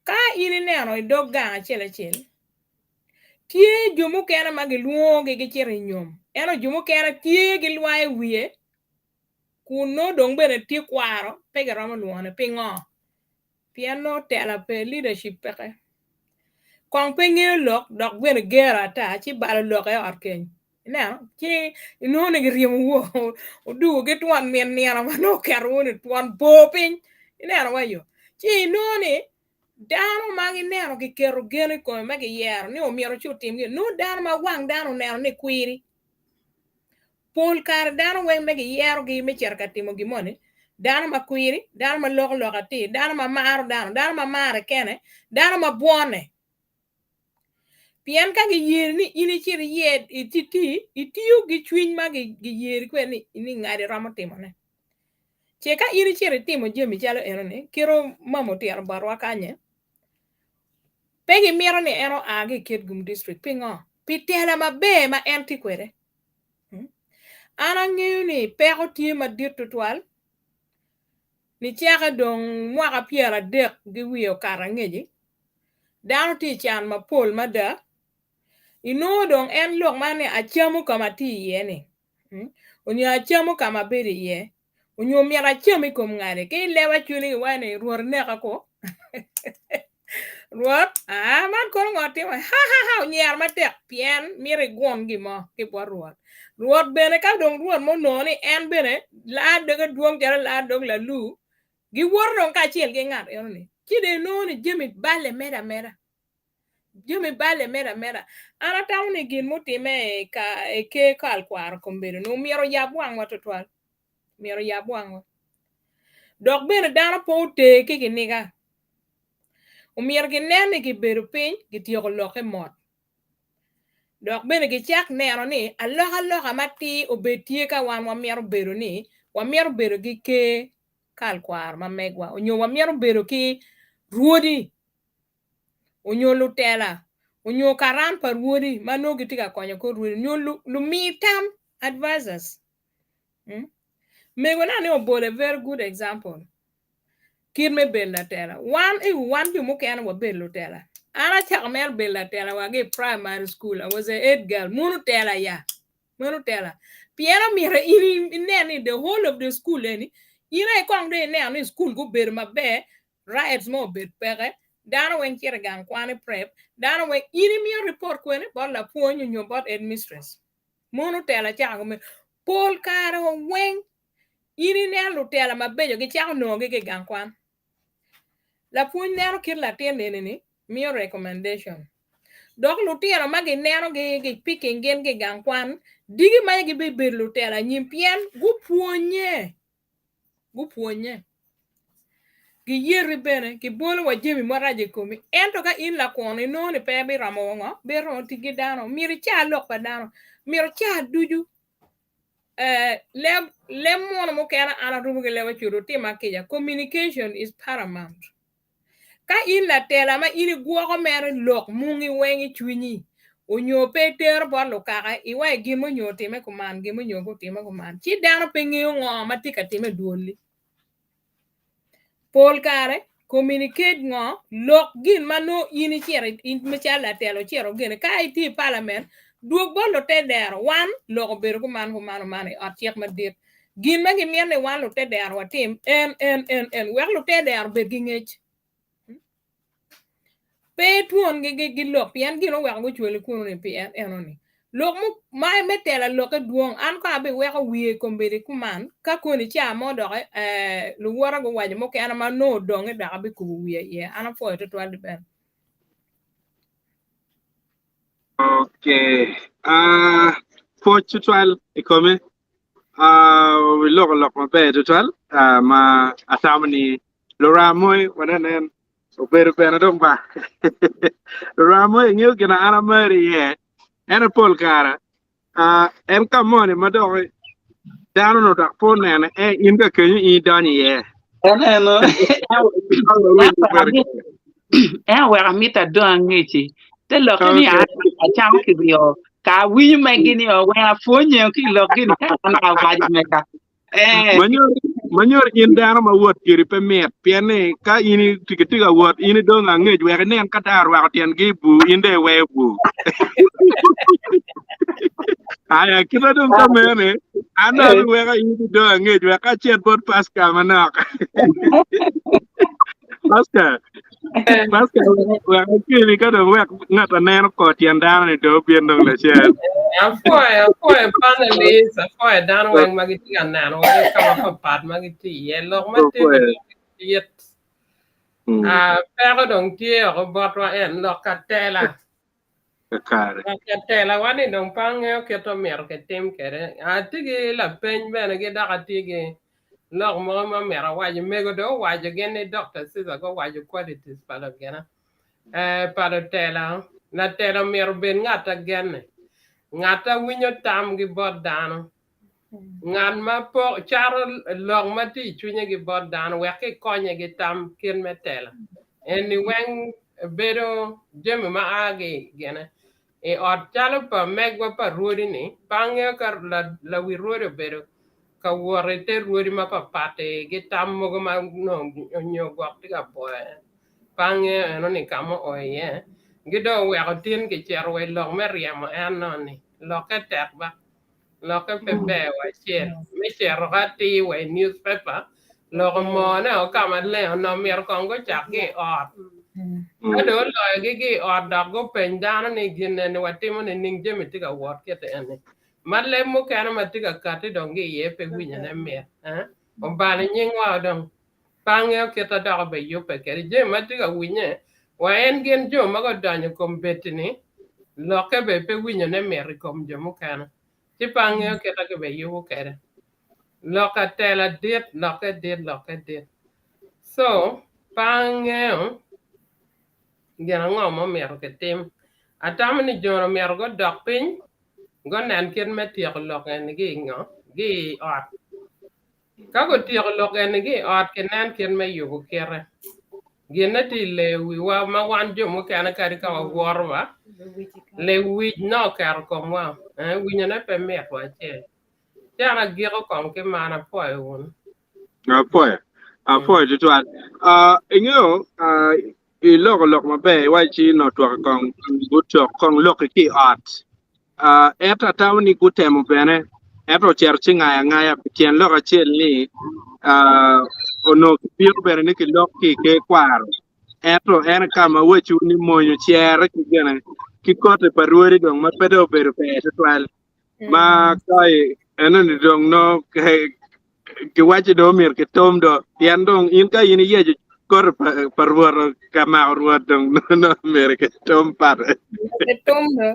Ka in ineno i dog gang acel acel, tye jo mukene ma gilwongogi gicito i nyom, ento jo mukene tye gilwayo wiye kun nongo dong bene tye kwaro pe giromo lwongone. Pingo? Pien nongo tela pe, leadership peke. Kong pe ngeyo lok dok bene gero ata ci balo lok i ot keny. Ineno? Ci inongo ni giryemowu odugo ki twon min nino ma nongo oketowu ni twon bor piny. Ineno wa yo? Ci inongo ni dano ma gineno giketo gen i kome ma giyero ni omyero ci otim gin, nongo dano ma wang dano oneno ni kwiri. Pol kare dano weng me giyerogi me cito ka timo gin moni, dano ma kwiri, dano ma loko lok atir, dano ma maro dano, dano ma mare kene, dano ma bwone. Pien ka giyeri ni in icit iye iti, itiyo ki cwiny ma giyeri kwede ni, ni ngadi romo timone. Ce ka in icito itimo jami calo enoni, kit mama otito botwa kany-nyi, pe gimito ni en oa ki i Kitgum District. Pingo? Pi tela maber ma en tye kwede. An angeyo ni peko tye madit tutwal Nicake dong mwaka pyeradek gi wiye okato angeci, dano tye i can mapol mada. Inongo dong en lok man ni acamo ka ma atye iye ni, onyo acamo ka ma abedo iye, onyo myero acam i kom ngadi. Ki i leb acwali giwaco ni Rwot ineka ko. Rwot, aa, man kono ngo timo? Ha ha ha, onyero matek pien mito igun gin mo ki bot Rwot. Rwot bene ka dong Rwot mo onongo ni en bene laa doge dwong calo laa dog lalu, giwoto dong kacel ki ngat eno-ni, ci dong inongo ni jami balle medo ameda. Jami balle medo ameda. An atamo ni gin mutimme i ka i ker kal kwaro kombeddi-ni omyero oyab wangwa twatwal. Myero oyab wangwa. Dok bene dano pe oter ki kiniga. Omyero ginen ni gibedo piny gityeko lokke mot. Dok bene gicak neno ni alokaloka matir obed tye ka wan wamito bedo ni wamito bedo ki ker kal kwaro ma megwa onyo wamito bedo ki rwodi onyo lutela onyo karan pa rwodi ma nongo gitye ka konyo kor rwodi onyo lumi tam advisors. Megona ni obolo a very good example. Kit me bedo latela. Wan i wan jo mukene wabedo lutela. An acako mere bedo latela wa ki i primary school. I was a head girl. Mono tela ya. Meno tela. Pien omyero in inen ni the whole of the school eni, in aye kong dong ineno ni school gubedo maber, riots mo obed peke, dano weng cito i gang kwan i prep, dano weng, in imiyo report kwene bot lapwony onyo bot headmistress. Mono tela cako me pol kare weng In ineno lutela mabeco gicako nongogi ki i gang kwan. Lapwony neno kit latin eni-ni, miyo recommendation. Dok lutino ma ginenogi gi picking gin ki i gang kwan, digi ma gibibedo lutela anyim pien gupwonye. Gupwonye. Giyeti bene, gibolo wa jami maraco i komi. Ento ka in lakwon inongo ni pe biromo ngo, biromo tic ki dano. Myero ica lok pa dano. Myero ca ducu. Leb leb munu mukene an arumo ki leb acudo tima kica communication is paramount ka in latela ma in igwoko mere lok mungi weng i cwinyi onyo pe itero bot lukaka iwaci gin mo nyo otime kuman gin mo nyo otime kuman ci dano pe ngeyo ngo ma tye ka time i dwoli. Pol kare, communicate ngo, lok gin ma nongo in icito in macalo latela ocito gene. Ka itye i parliament, dwog bot lutedero, wan lok obedo kuman kuman kuman i ot cik madit. Gin ma gimito ni wan lutedero watim en en en en wek lutedero obed ki ngec. Pe itwongi gi lok pien gin oweko gucwali kunu ni pi en enoni. Lok ma me tela lokke dwong an kong abiweko wiye kombeddi kuman ka koni ca mo doki eh, luwota guwaco mukene ma nongo odonge dok abikubo wiye iye. An apwoyo tutwal di Ben. Okay. Uh, pwoc tutwal i kome. Uh, wiloko lok maber tutwal uh, ma atamo ni lura moi wanenen. Obedo bene dong ba. Ramo ingeyo gin an amari iye. Ento pol kare ah, en ka moni ma dok dano no dok pe onene eh, in ka kenyo in idonyo iye. En eno en oweko amito adong angeci te lokke ni Okay. an acamo kiryo ka awinyo megi ni o weng apwonye ki i lokgi ni ka an awaco mega Eh, Manyor manyor in dano ma wot kedi pe mit pien ni ka in itye tye ka wot in idong angec wek inen ka dano orwako tyengi i bur in dong iweyo bur. Aya kita dong ka mene an dong abiweko in idong angec wek acit bot Pascal manok. Pascal Pascal wek akeli ka dong wek ngat a neno kor tyen dano ni dong obin dong lacen. Apwoyo, apwoyo panelists, apwoyo dano weng ma gitye ka neno wa ki ka mapapat ma gitye iye. Lok ma tye Apwoyo. dit. Mm. Ah, peko dong tye oko botwa en lok ka tela. Kakare. Lok ka tela wa ni dong pe angeyo kit omyero kitim kwede. Atye ki lapeny bene ki dok atye ki lok mogo ma myero awaci. Mego dong owaco gin ni Dokta Caesar guwaco qualities pa lugina eh, pa lutela. Latela myero obed ngat a genne, ngat a winyo tamgi bot dano, ngat ma po cato lok ma tye i cwinye gi bot dano wek kikonye gi tam kit me tela. Eni weng bedo jami ma a ki gine i ot calo pa megwa pa rwodi ni pe angeyo ka lawi rwodi obedo ka wot i te rwodi mapapat-ti ki tam mogo ma nongo nyo gwok tye ka boyo en pe angeyo eno ni ka ma oo iye gi dong oweko tin kicito wa i lok me ryemo en no-ni lokke tek ba. Lokke pe ber wa acel me cito ka atir wa i newspaper loko mone o ka maleng onongo myero kong gucak ki i ot. Ka dong oloyogi ki i ot dok gupeny dano ni gin eni watimo nining jami tye ka wot kite eni. Ma leb mukene ma tye ka kati dong ki iye pe winyone mit. Eh? Obalo nyingwa dong. Pe angeyo kit a dok obeyubbe kwede. Jami ma tye ka winye wa en gin jo ma gudonyo i kom beti-ni, lokke bene pe winyone mit i kom jo mukene. Ci pe angeyo kit a gibeyubo kwede. Lok atela dit, lokke dit, lokke dit. So, pe angeyo gin ango ma omyero kitim. Atamo ni jo-ni omyero gudok piny, gunen kit me tyeko lok eni ki i ngo? Ki i ot. Ka gutyeko lok eni ki i ot, kinen kit me yubo kite. Ginne tye i leyo wiwa ma wan jo mukene kadi ka wawoto wa, lewic nongo oketo komwa, eh, winyone pe mit wa acel. Ci an agiko kong ki man, apwoyo wunu. Apwoyo, apwoyo tutwal. Ah, ingeyo, ah, iloko lok maber, iwaci nongo twak kong gucok kong lokki ki i ot. Ento atamo ni gutemo bene, ento ocito ci ngayo angaya pi tyen lok acel ni onongo kibino bene ni kilok ki i ker kwaro. Ento en ka ma wacu ni monyo cere ki gene ki kote pa rwodi dong ma pe dong obedo ber tutwal ma ka enoni dong no Giwacci dong omyero kitum do, pien dong in ka in iyeco koti pa, pa Rwot ka mako Rwot dong nongo myero kitum pate. Kitum do.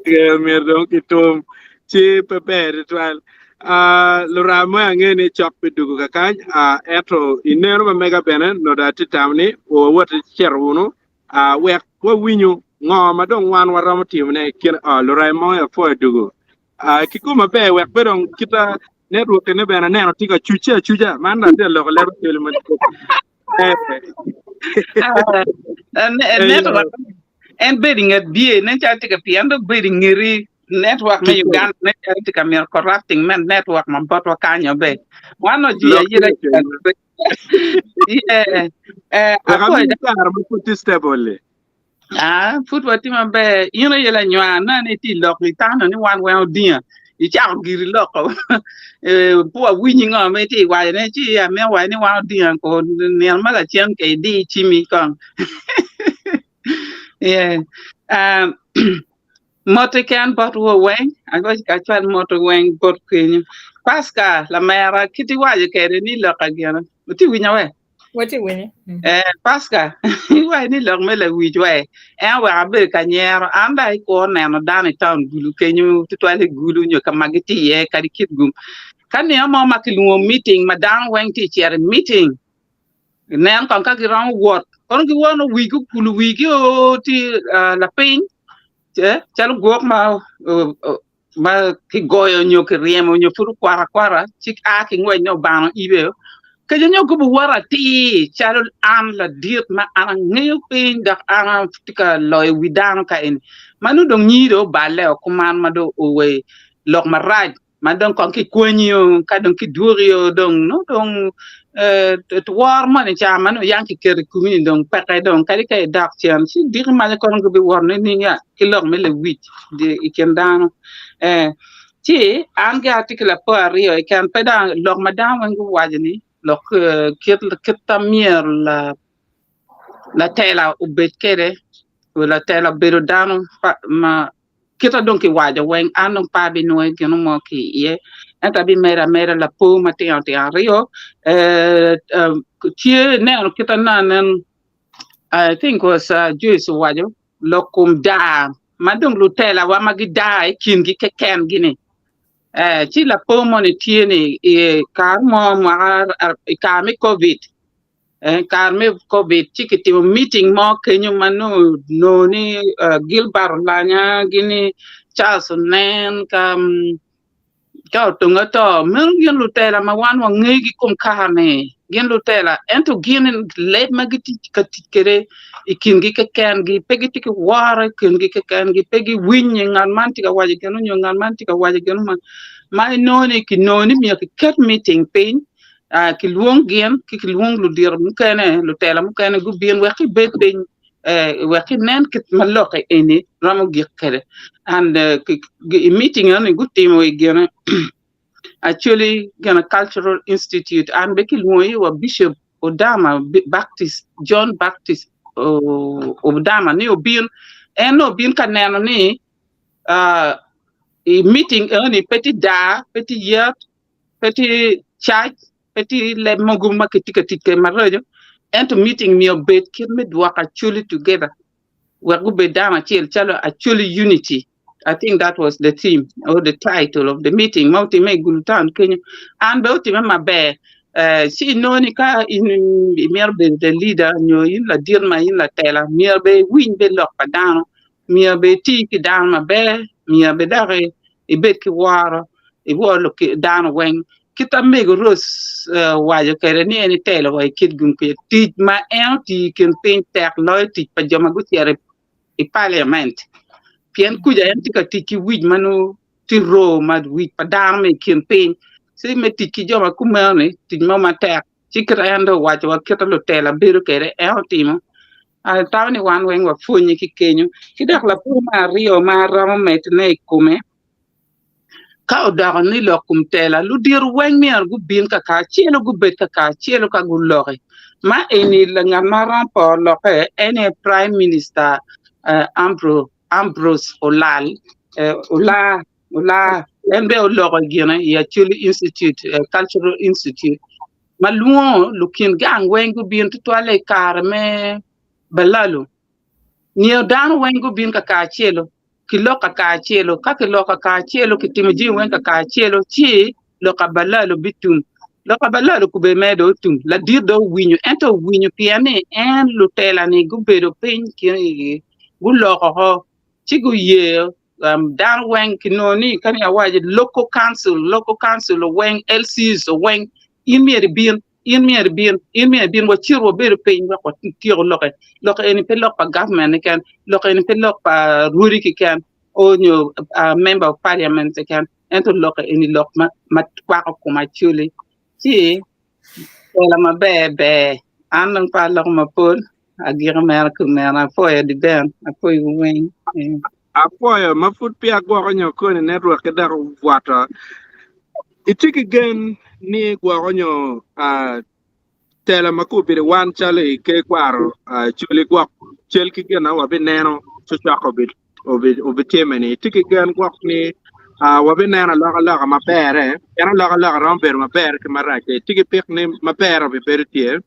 Yeah, myero dong kitum. Ci pe ber tutwal. Uh, luram mo ange ni cok pi dugu kakany, uh, ento i neno ma mega bene nongo dong atye tamo ni wawot cito wunu uh, wek wawinyu ngo ma dong wan waromo timone i kine. Oh, luram mo apwoyo dugu. Uh, kikoma ber wek be dong kita network ne bene aneno tye ka cucce acuca man dong atye ka loko leb Acholi madit. Eh, Eh, eh, network en bedo i nget biye nen calo tye ka pien dong bedo i ngeti network me kikome. Uganda nen calo tye ka mito corrupting me network ma botwa kanyo be wan ojiyo Lok ayira tye kenyo. yeah eh Wek apwoyo amiyi kare ma pud tye stable-li. Ah, pud watye maber. In aye lanywar, aneno ni itye i lok, itano ni wan weng odinga. Icako giri loko. Eh, pe wawinyi ngo ma itye i wacone, ci amito waco ni wan odinga ko nino ma lacen ke idi cimi kong. Yeah. Ah, mot keken bot woo weng, agoc ka acwal mot weng bot kenyo. Pascal, lamera, kit iwaco kede ni lok agina. Itye winya we? Watye winye. Mm. Eh, Pascal, iwaco ni lok me lawic we, en oweko abedo ka nyero. An dong ikwo neno dano i taun Gulu kenyo, tutwal i Gulu nyo ka ma gitye iye kadi Kitgum. Ka nino mo ma kilwongo meeting ma dano weng tye cito i meeting, inen kong ka giromo wot. Kono giwono wigi okulo wigi o tye lapiny calo gwok ma ma kigoyo nyo kiryemo nyo pud okwaro akwara ci a ki ngwec ni obano ibe kece nyo gubiwoto atir calo an ladit ma an angeyo piny dok an atye ka loyo wi dano ka eni ma nongo dong nyiri dong oballe o kuman ma dong owei lok marac ma dong kong kikwenyio ka dong kidwokio dong nongo dong woro moni ca ma nongo yang kiketo i komi ni dong peke dong kadi ka idok cen ci diki maca kono gibiwoto nining ya ki lok me lewic i kin dano ci an gi atye ki lapor aryo keken pe dong lok ma dano weng guwaco ni lok kit ma myero latela obed kwede latela obedo dano ma Kita dong kiwaco weng an dong pe abinwoyo gin mo ki iye ento abimedo ameda lapor matino tino aryo tye ineno kita anen I think was Joyce owaco lok kom daa ma dong lutelawa ma gidaa i kingi keken-gi ni ci lapor moni tye ni i kare mo mwaka i kare me covid Kare me Covid ci kitimo meeting mo kenyo ma nongo onongo ni Gilbert Olanya gini Charles Onen ka Otunga to meno gin lutela ma wan wangeyogi i kom kare-ni gin lutela ento gin leb ma gitye ka tic kwede i kingi kekengi pe gitye ki woro i kingi kekengi pe giwinye ngat man tye ka waco gin nyo ngat man tye ka waco gin ma inongo ni kinongo ni myero kiket meeting piny kilwong gin ki kilwong ludito mukene, lutela mukene gubin wek gibed piny wek ginen kit ma lokke eni romo gik kwede. And i meeting eno-ni gutimo i gine Acholi gine Cultural Institute and bene kilwongo iye wa Bishop Odama Baptist, John Baptist Odama ni obin, en nongo obin ka neno ni i meeting eno-ni pe tye daa, pe tye yet, pe tye cac, pe tye leb mogo ma kitye ka tic kwede maraco, ento meeting myero obed kit me dwoko Acholi together wek gubed dano acel calo Acholi unity. I think that was the theme or the title of the meeting ma otimme i Gulu town kenyo. An bene otimme maber. Eh, ci inongo ni ka in imito bedo the leader nyo in ladit ma in latela, myero bene iwiny bene lok pa dano, myero bene iti ki dano maber, myero bene dok ibed ki woro. iwor dano weng. Kit ma mego Rose owaco kwede ni en etelo wa i kit gum kwede, tic ma en otiyo i kin piny tek loyo tic pa jo ma gucito i paliament pien kuca en tye ka tic ki wic ma nongo tye roo ma wic pa dano ma i kin piny ci me tic ki jo ma kumeno-ni tic mo matek ci kit ma en dong owaco wa kit ma lutela bedo kwede en otimo atamo ni wan weng wapwonye ki kenyo ki dok lapor me aryo ma aromo medone i kome Ka odoko ni lok kom tela, ludito weng myero gubin kakacelo, gubed kakacelo ka guloki. Ma eni ngat ma romo poro lokke en aye Prime Minister Ambrose Olal, Ola, Ola, en bene oloko i gine i Acholi Institute, Cultural Institute ma lwongo lukin gang weng gubin tutwalle i kare me balalu. Myero dano weng gubin kakacelo, kilok kakacelo. Ka kiloko kakacelo, kitimo jami weng kakacelo, ci lok pa balalo bitum. Lok pa balalo kube mere dong otum, ladit dong owinyo. Ento owinyo pien ni en lutela-ni gubedo piny guloko oko ci guye dano weng kinongo ni kani awaco local council, local council weng, LCs weng in myero ibin. In myero ibin, in myero ibin, wacit wabedo piny wek watyeko lokke. Lok eni pe lok pa government keken, lok eni pe lok pa rwodi keken nyo member of parliament keken, ento lok eni lok ma kwako kom Acholi. Ci tela maber ber, an dong pe aloko mapol, agiko mere kumeno, apwoyo Diben, apwoyowu weng. Apwoyo ma pud peya agwoko nyo koni network ki dok obwoto. Itye ki gen ni gwoko nyo tela ma kobedo wan calo i ker kwaro coli gwok cal ki gin ma wabineno cocok obitimme-ni. Itye ki gen gwok ni wabineno alokaloka maber-re? Pien alokaloka romo bedo maber ki marac-ce. Itye ki pik ni maber obibedo tye?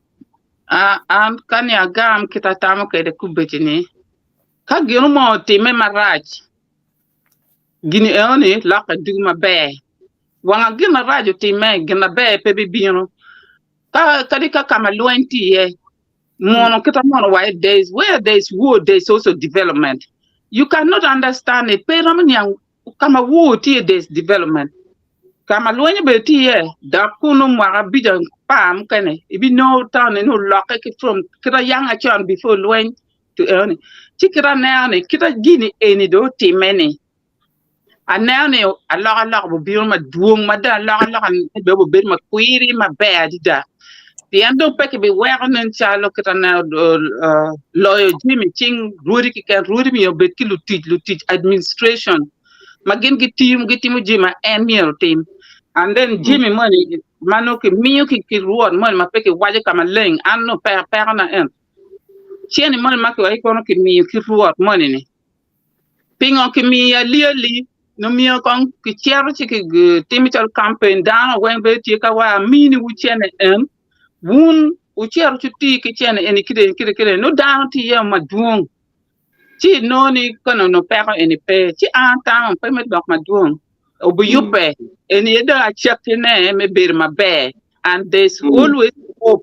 An ka ni agam kit atamo kwede kubecci-ni, Ka gin mo otimme marac, gin enoni lokke dugo maber. Wanga gin marac otimme, gin maber pe bibino. Ka kadi ka ka ma lweny tye iye, Mono kita mono wa there is where there is war there is also development. You cannot understand it. Pe romo niang kama war tye there is development. Kama lweny obedo tye iye dok kunu mwaka abic apar mukene ibinongo town eni olokke ki from kita yang acon before lweny to enoni. Ci kita aneno ni kita gini eni dong otimme ni Aneno ni alokaloka obibino madwong ma dong alokaloka ni bene obibedo makwiri maber adada pien dong pe kibiweko nen calo kit aneno loyo jami i cing rwodi keken rwodi myero obed ki lutic lutic administration ma gin gitiyo gitimo jami ma en myero otim and then jami moni ma nongo kimiyo ki rwot moni ma pe kiwaco ka maleng an nongo pekona ento cente moni ma kiwaco kono kimiyo ki rwot moni ni Pingo kimiyo aliyali? Nongo kong kicito ci kitimo calo kampen dano weng bedo tye ka wa aminiwu cene en wun wucito ci wuti ki cene eni kit eni kit eni nongo dano tye iye madwong ci inongo ni ka nongo peko eni pe ci an atamo pe me dok madwong obiyubbe eni aye dong acakkine me bedo maber and there is always hope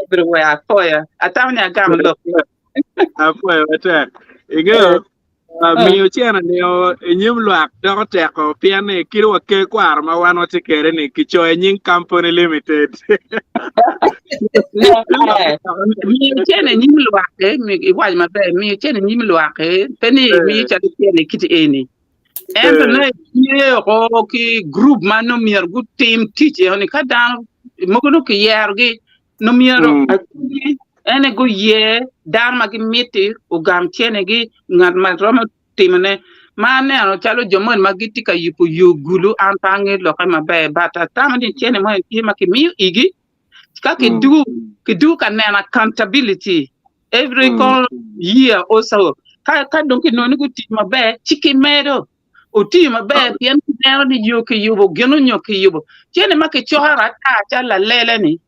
everywhere apwoyo atamo ni agamo lok. Apwoyo matek. Ingeyo, miyo cene nio i nyim lwak doko teko pien ni kadi wa ker kwaro ma wan watye kwede ni kicoyo nying Company Limited. Miyo cene i nyim lwak iwaco maber miyo cene i nyim lwak pe ni imiyo calo cene kit eni ento nongo itye oko ki gurup ma nongo myero gutim tic eno ni ka dano mogo nongo kiyerogi Nongo myero acugi ene guyer dano ma gimiti ogam cenegi ngat ma romo timone. Ma aneno calo jo moni ma gitye ka yubo yo gulu an pe angeyo lokke maber but atamo ni cene moni tye ma kimiyo igi ka kidwogo kidwogo ka neno accountability every year or so ka dong kinongo ni gutiyo maber ci kimedo. Otiyo maber pien kineno ni yo kiyubo gin onyo kiyubo. Cene ma kicoro ata calo lalele-ni,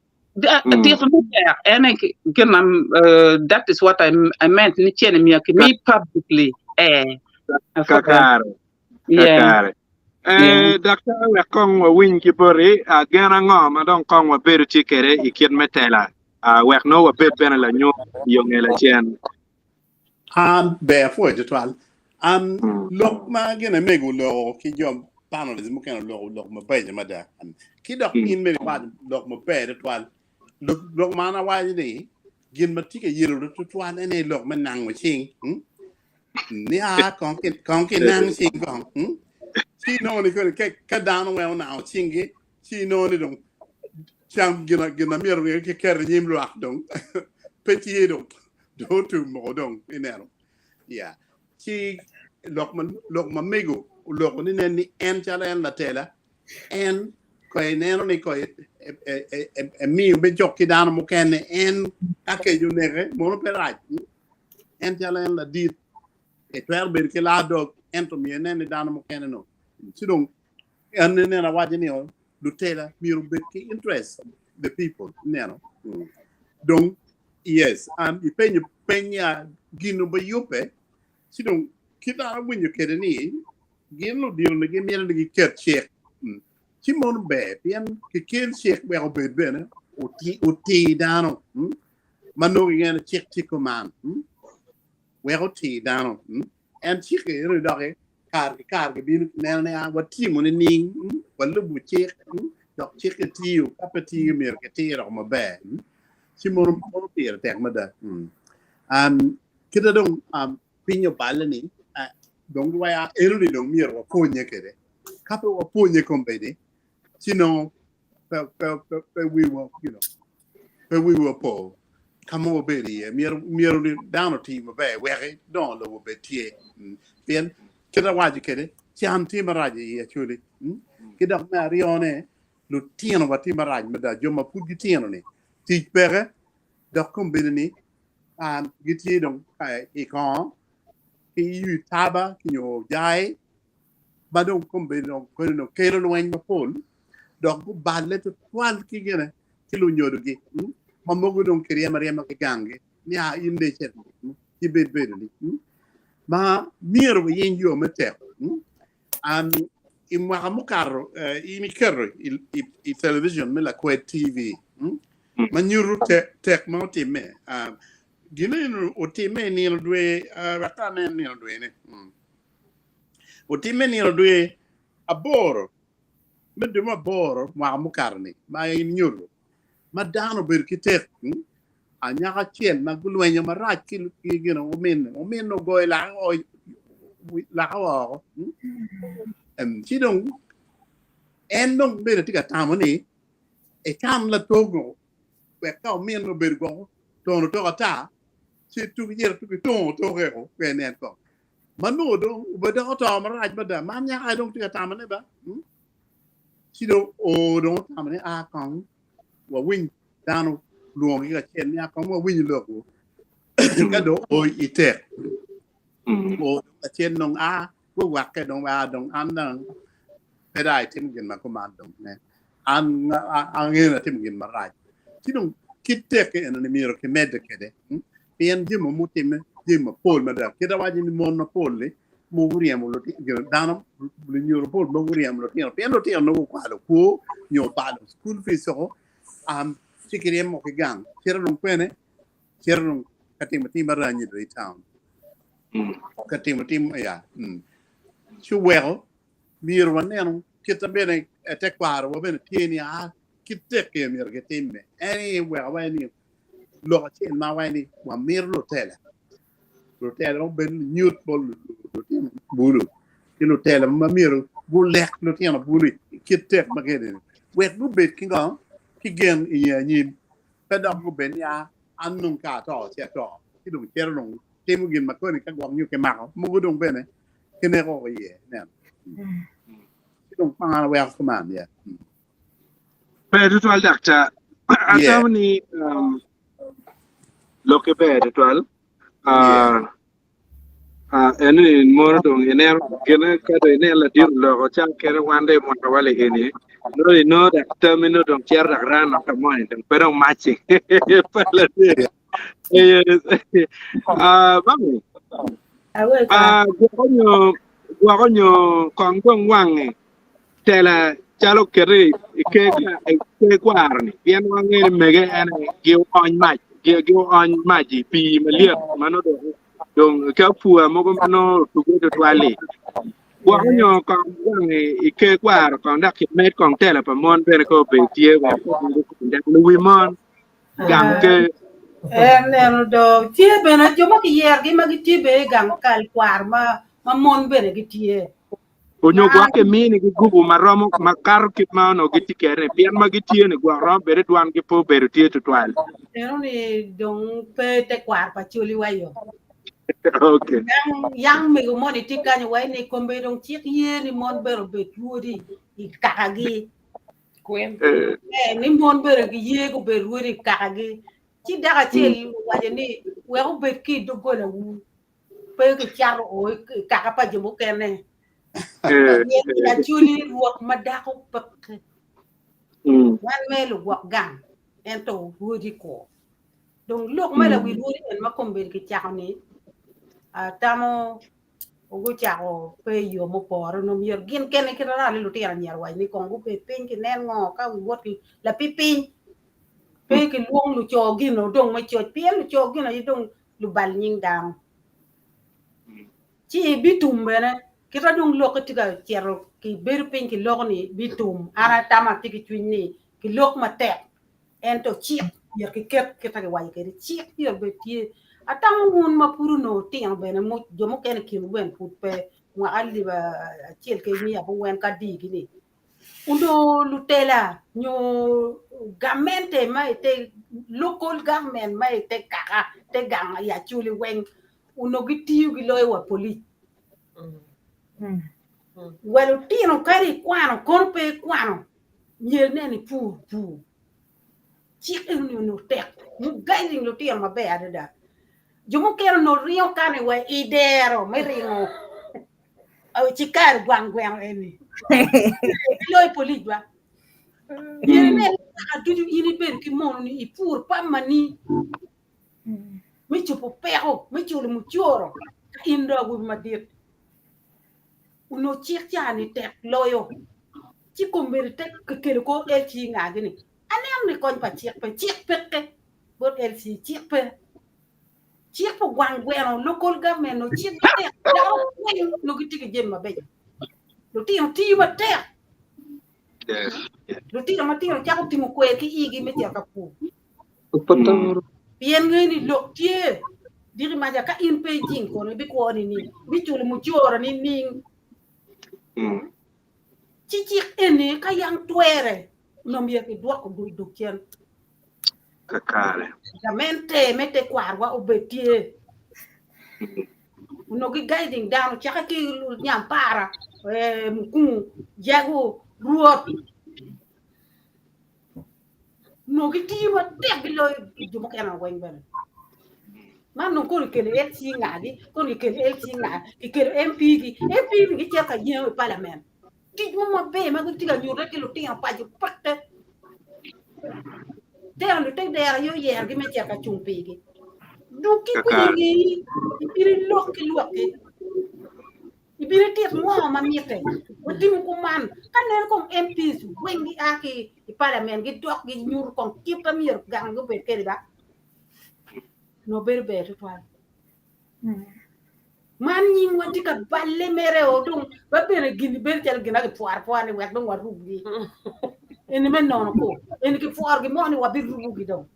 tito ni tek en aye gin ma that is what I, I meant ni cene myero kimi publicly. Eh. Kakare. Kakare. Eh, daktar wek kong wawiny ki boti, gen ango ma dong kong wabedo tye kwede i kit me tela, wek nongo wabed bene lanyut i yo nge lacen. An ber apwoyo tutwal. An lok ma gin emego oloko ki jo panelists mukene oloko lok mabeco mada. Ki dok in bene iwaco lok maber tutwal. Lok, lok ma an awaco ni gin ma tye ka yelo tutwal en aye lok me nango cing. Hmm? Ni a kong ki kong ki nang cing kong. Hmm? Ci inongo ni koni ka, ka dano weng onango cinggi ci inongo ni dong cam gin gin ma myero kiketo i nyim lwak dong pe tye dong. Dong otum moko dong ineno. Yeah. Ci lok ma lok ma mego oloko ni nen ni en calo en latela en ko ineno ni ko emiyo me jok ki dano mukene en ka kec oneke mono pe rac. En calo en ladit etwero bedo ki laa dog ento myero inen ni dano mukene no. Ci dong en ineno awaco ni lutela myero obed ki interest the people ineno. Dong Yes, um, ipenyo peny ya gin obiyubbe, ci dong kit an awinyo kwede ni gin ludito ni gimito ni giket cik. Mm. Ci mono ber pien kikel cik wek obed bene oti, otir dano mm. ma nongo ingeyo ni cik tye kuman mm. Wek otir dano mm. En cik eno doki kare ki kare gibino neno ni ah, watimo nining mm. Walubo cik mm. Dok cik tiyo ka pe tiyo myero kitir dok maber mm. Ci mono mono pire tek mada. Mm. Um, kita dong um, piny oballe ni uh, dong waya eno ni dong myero wapwonye kede. Ka pe wapwonye kombeddi, ci nongo pe pe pe pe wiwa you know pe wiwa po ka ma wabedo iye. Myero myero ni dano oti maber wek dongo lobo obed tye. Mm. Pien kit awaco kede can tye marac i Acholi. Mm. Ki dok me aryone lutino wa tye marac mada, jo ma pud gitino ni tic peke dok kombeddi ni um, gitye dong i kongo ki i taba ki nyo jai ma dong kombeddi dong kodi dong kelo lweny mapol dok guballe tutwal ki gine ki lunyodogi mm? ma mogo dong kiryemo aryema ki ganggi ni a in dong icit mm? ki bed bedo ni mm? ma myero wayeny yo me teko mm? Um, i mwaka mukato uh, in iketo i, i, i television me Lakwed TV mm? Ma nyuto tek ma otimme. Gin eni otimme i nino dwe, wek anen nino dwene. Otimme nino dwe aboro me dwe me aboro mwaka mukato-ni ma in nyuto ma dano obedo ki tek. Anyaka acel ma gulwenyo marac ki gin ominne, ominne ogoyo lake woko. Ci dong en dong bene tye ka tamo ni ecan latogo wek ka ominne obedo gwoko tono tok ata ci tuki cito tuki tongo toke o pe enen kong ma nongo dong obedoko to marac mada man nyaka aye dong tye ka tamone ba ci dong o dong otamo ni a kong wawiny dano lwongogi kacel ni a kong wawiny lokwu ka dong o i tek o dong lacen dong a guwakke dong a dong an dong pe dong itimo gin ma kuman dong ne an angeyo ni atimo gin marac ci dong kit tek eno ni myero kimedde kwede pien jami mutimme jami mapol mada kit awaco ni mon mapol ni mogo ryemo lutino dano lunyodo mapol mogo ryemo lutino pien lutino nongo okwalo kwo nyo obalo school fees oko ci kiryemo ki gang cito dong kwene cito dong ka timo tim aranyi dong i town ka timo tim ya ci oweko myero waneno kit ma bene tekwarowa bene tye ni a kit tek-ki myero gitimme. En aye weko awaco ni lok acel ma awaco ni wamito lutela, lutela ma obedo lunyut bot lutino bulu ki lutela ma myero gulek lutino bulu i kit tek ma kene-ni wek gubed ki ngo ki gen i anyim pe dok gubed ni a an dong ka ato ci ato ci dong cito dong timo gin ma koni ka gwok nyo kimako mogo dong bene kineko iye ineno ci dong kwanga weko kuman ya. Ber tutwal daktar. Atamo ni um, lokke ber tutwal. Uh, uh, en ni mono dong ineno gine ka dong ineno ladit oloko cal kene wan dong i mwaka wa eni nongo inongo dak tammi nongo dong cito dak rano ka moni dong pe dong maci pe ladit. Yes. Ah, mami. Awe ka. Ah, gwoko nyo gwoko nyo kong dong wange tela calo kete i ke i ke kwaro ni pien wange ni mege en aye gi ony mac gi gi ony mac i pii malyet ma nongo dong dong ka pua mogo ma nongo otuge tutwal-li gwoko nyo kong wange i ke kwaro kong dok kimed kong tela pa mon bene ka obed tye wek dok luwi mon gang ker. En neno do tye bene jo ma kiyerogi ma gitye bene i gang kal kwar ma ma mon bene gitye. Onyo gwok kiminigi gubu ma romo ma kato kit ma onongo gitye kwede-ni, pien ma gitye-ni gwok romo bedo dwangi pe obedo tye tutwal. Eno ni dong pe tekwaro pa Acholi wa yo. Okay. Yang yang mego moni tye kanyo wa ni kombe dong cik ye ni mon bene obed rwodi i kakagi. Queen. Eh, Eh, ni mon bene giye gubed rwodi i kakagi. Ci dako acel owaco ni wek obed ki i doggolawu, pe kicato o i kaka pa jo mukene. eh, Pien i Acholi rwot ma dako peke. mm, Wan me lugwok gang, ento rwodi kwo. Dong lok ma lawi rwodi en ma kombeddi kicako-ni, atamo gucako pe i yo mupore onongo myero gin kene kit aralo ni lutino anyira waco ni kong gubed piny kinen ngo ka giwot ki lapipiny pe kilwong luco gino dong me coc pien luco gino aye dong lubal nying dano ci bitum bene kita dong lokke tye ka cito ki bedo piny ki loko ni bitum an atamo atye ki cwiny ni ki lok matek Ento cik myero kiket kit ma kiwaco kwede, cik myero obed tye. Atamo wun ma pud onongo wutino bene, jo mukene i kinwu bene pud pe, mwaka alip acel ki miya abongwen ki adigi-ni, onongo lutela nyo gamente ma i te local government ma i te kaka, te gang i Acholi weng onongo gitiyo giloyo wa polic. Wa lutino kadi ikwano kono pe ikwano myero inen ni pur pur. Cik eni onongo tek mugaling lutino maber adada. Jo mukene onongo ringo kani wa i dero me ringo cikari gwang gweno eni. Giloyo polic ba. Myero inen ni kaka ducu in ibedo ki mono ni ipur pamani me cobo peko me culo mucoro ka in dong awobi madit. Onongo cik ca ni tek loyo. Ci kombeddi te kikelo kor LC ngagi ni. Aneno ni kony pa cik pe, cik peke bot LC, cik pe. Cik pa gwang gweno, local government no cik matek, dano weng nongo gitye ki jami mabeco. Lutino tiyo matek. Yes. Lutino matino cako tingo kwer ki igi me cito ka pur. Pien ngeyo ni lok tye diki maca ka in pe ijing kono ibikwo nining, ibiculo mucoro nining? Ci cik eni ka yang twere onongo myero kidwok duk cen. Kakare. Gamente me tekwarwa obed tye. Onongo gi guiding dano cake ki nyampara, eh, mukungu, jago, rwot. Onongo gitiyo matek giloyo jo mukene weng bene. Man dong kono kikelo LC ngagi, kono kikelo LC nga, kikelo MP gi, MP ni gicito ka yengo i parliament. Tic mo maber ma gitye ka nyute ki lutino paco peke. Teno lute dero aye oyerogi me cito ka cung pigi. Duk ki kwinyo ngeyi, ibino ilok ki lwakki. Ibino itit ngo ma mitte. Watimo kuman. Ka nen kong MPs weng gia ki i parliament gidok ginyuto kong kit ma myero gang gi obed kwede ba. Nongo bedo ber tutwal. Man nyingwa tye ka balle mere o dong ba bene gini bedo calo gin ma kipworo apwora ni wek dong warubgi. Eni me nono ko. Eni kipworogi mo ni wabirubogi dong.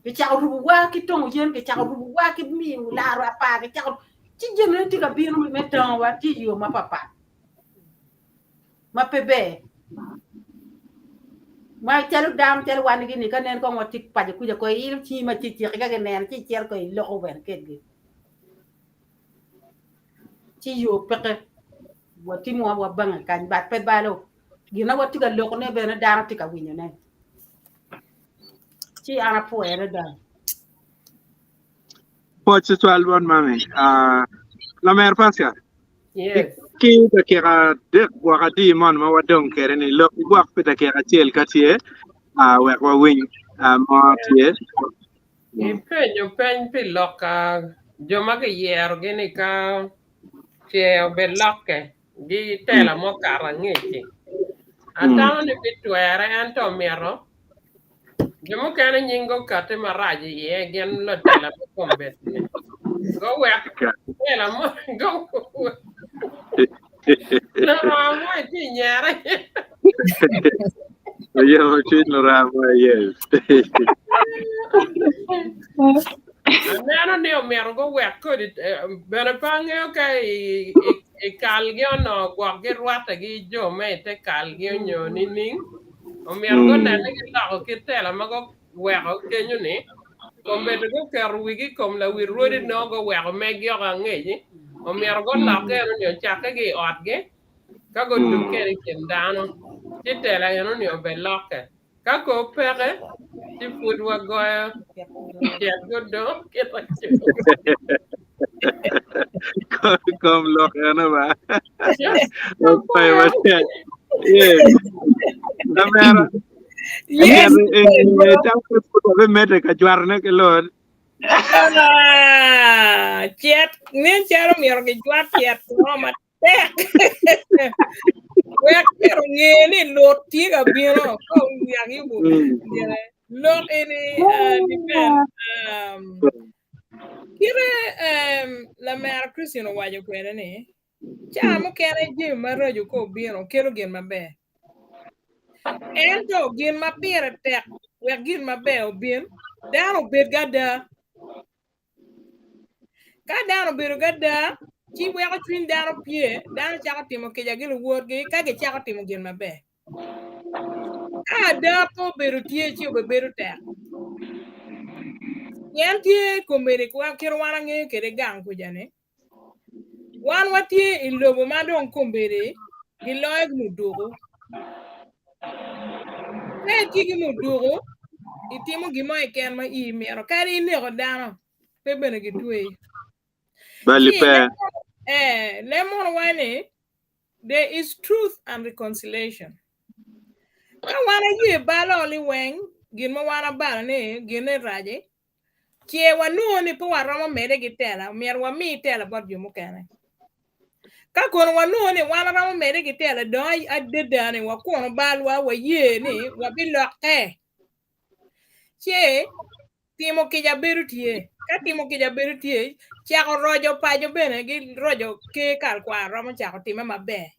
Kicako rubowa ki tongo yen, kicako rubowa ki miyo laro apar, kicako ci jamine tye ka bino me tongowa tye i yo mapapat ma pe ber. Ma calo dano calo wan gini ka nen kong watye paco kuca ko ilo cingi ma ciciki ka gineno ci icito ko iloko bene kedgi. Ci yo peke watimo wa wabange kany but pe balo gin ma watye ka lokone bene dano tye ka winyone. Ci an apwoyo adada. Pwoc tutwal bot mami. Ah, Lamer Pascal. Yes. Ki dakika adek gwok adi mon ma wadong kwede ni lok igwok pi dakika acel ka tye ah, wek wawiny ah, mo tye. Ipenyo peny pi lok ah, jo ma giyerogi ni ka ce obed lokke gi tela mukato angec-ci. Atamo ni bitwere ento omito jo mukene nying gukati marac iye gin lutela me kombeddi-ni. Guwek tela mo guwek luranga mo itye i nyere. Oyomo cwiny luranga mo, yes. Aneno ni omyero guwek kodi bene pe angeyo ka i i kalgi onongo gwok girwatte ki jo me i te kalgi onyo nining omyero gunen ni giloko kit tela ma guweko kenyo-ni kombeddi guketo wigi i kom lawil rwodi nongo guweko meggi oko angec omyero gulokke eno-ni ocakke ki i otgi ka gudug kede i kin dano ci tela eno-ni obelokke. Ka kor peke, ci pud wagoyo cet gudong kit acel. Kom lok eno ba. Okwayo matek. Yes. Lamera. Yes. Tam pe mete ka jwarone ki lor. Ah, cet nen calo myero gijwat cet mo matek. Wek myero onge ni lut tye ka bino ka oniang yubo gine. Lok eni uh, depend um, kite um, lamera Christian owaco kwede ni ca mukene jami maraco ka obino kelo gin maber. Ento gin ma pire tek wek gin maber obin, dano obed gada. Ka dano obedo gada, ci weko cwiny dano pye, dano cako timo kica ki luwotgi ka gicako timo gin maber. Ka ada pe obedo tye ci obebedo tek. Pien tye komedi kit wan angeyo kwede gang kuca-ni, wan watye i lobo ma dong kombeddi giloyo ki muduku. Ka itye ki muduku, itimo gin mo keken ma ii mito, kadi ineko dano, pe bene gitweyi. Bali pe. Eh, lem mono waco ni there is truth and reconciliation. Ka wan aye balo liweng, gin ma wan abalo ni gine raci, ce wanongo ni pe waromo mede ki tela, myero wami tela bot jo mukene. Ka kono wanongo ni wan waromo medde ki telo dong adada ni wakuno balwa waye ni wabilokke. Ce timo kica bedo tye. Ka timo kica bedo tye, cako roco paco bene gi roco ker kal kwar romo cako time maber.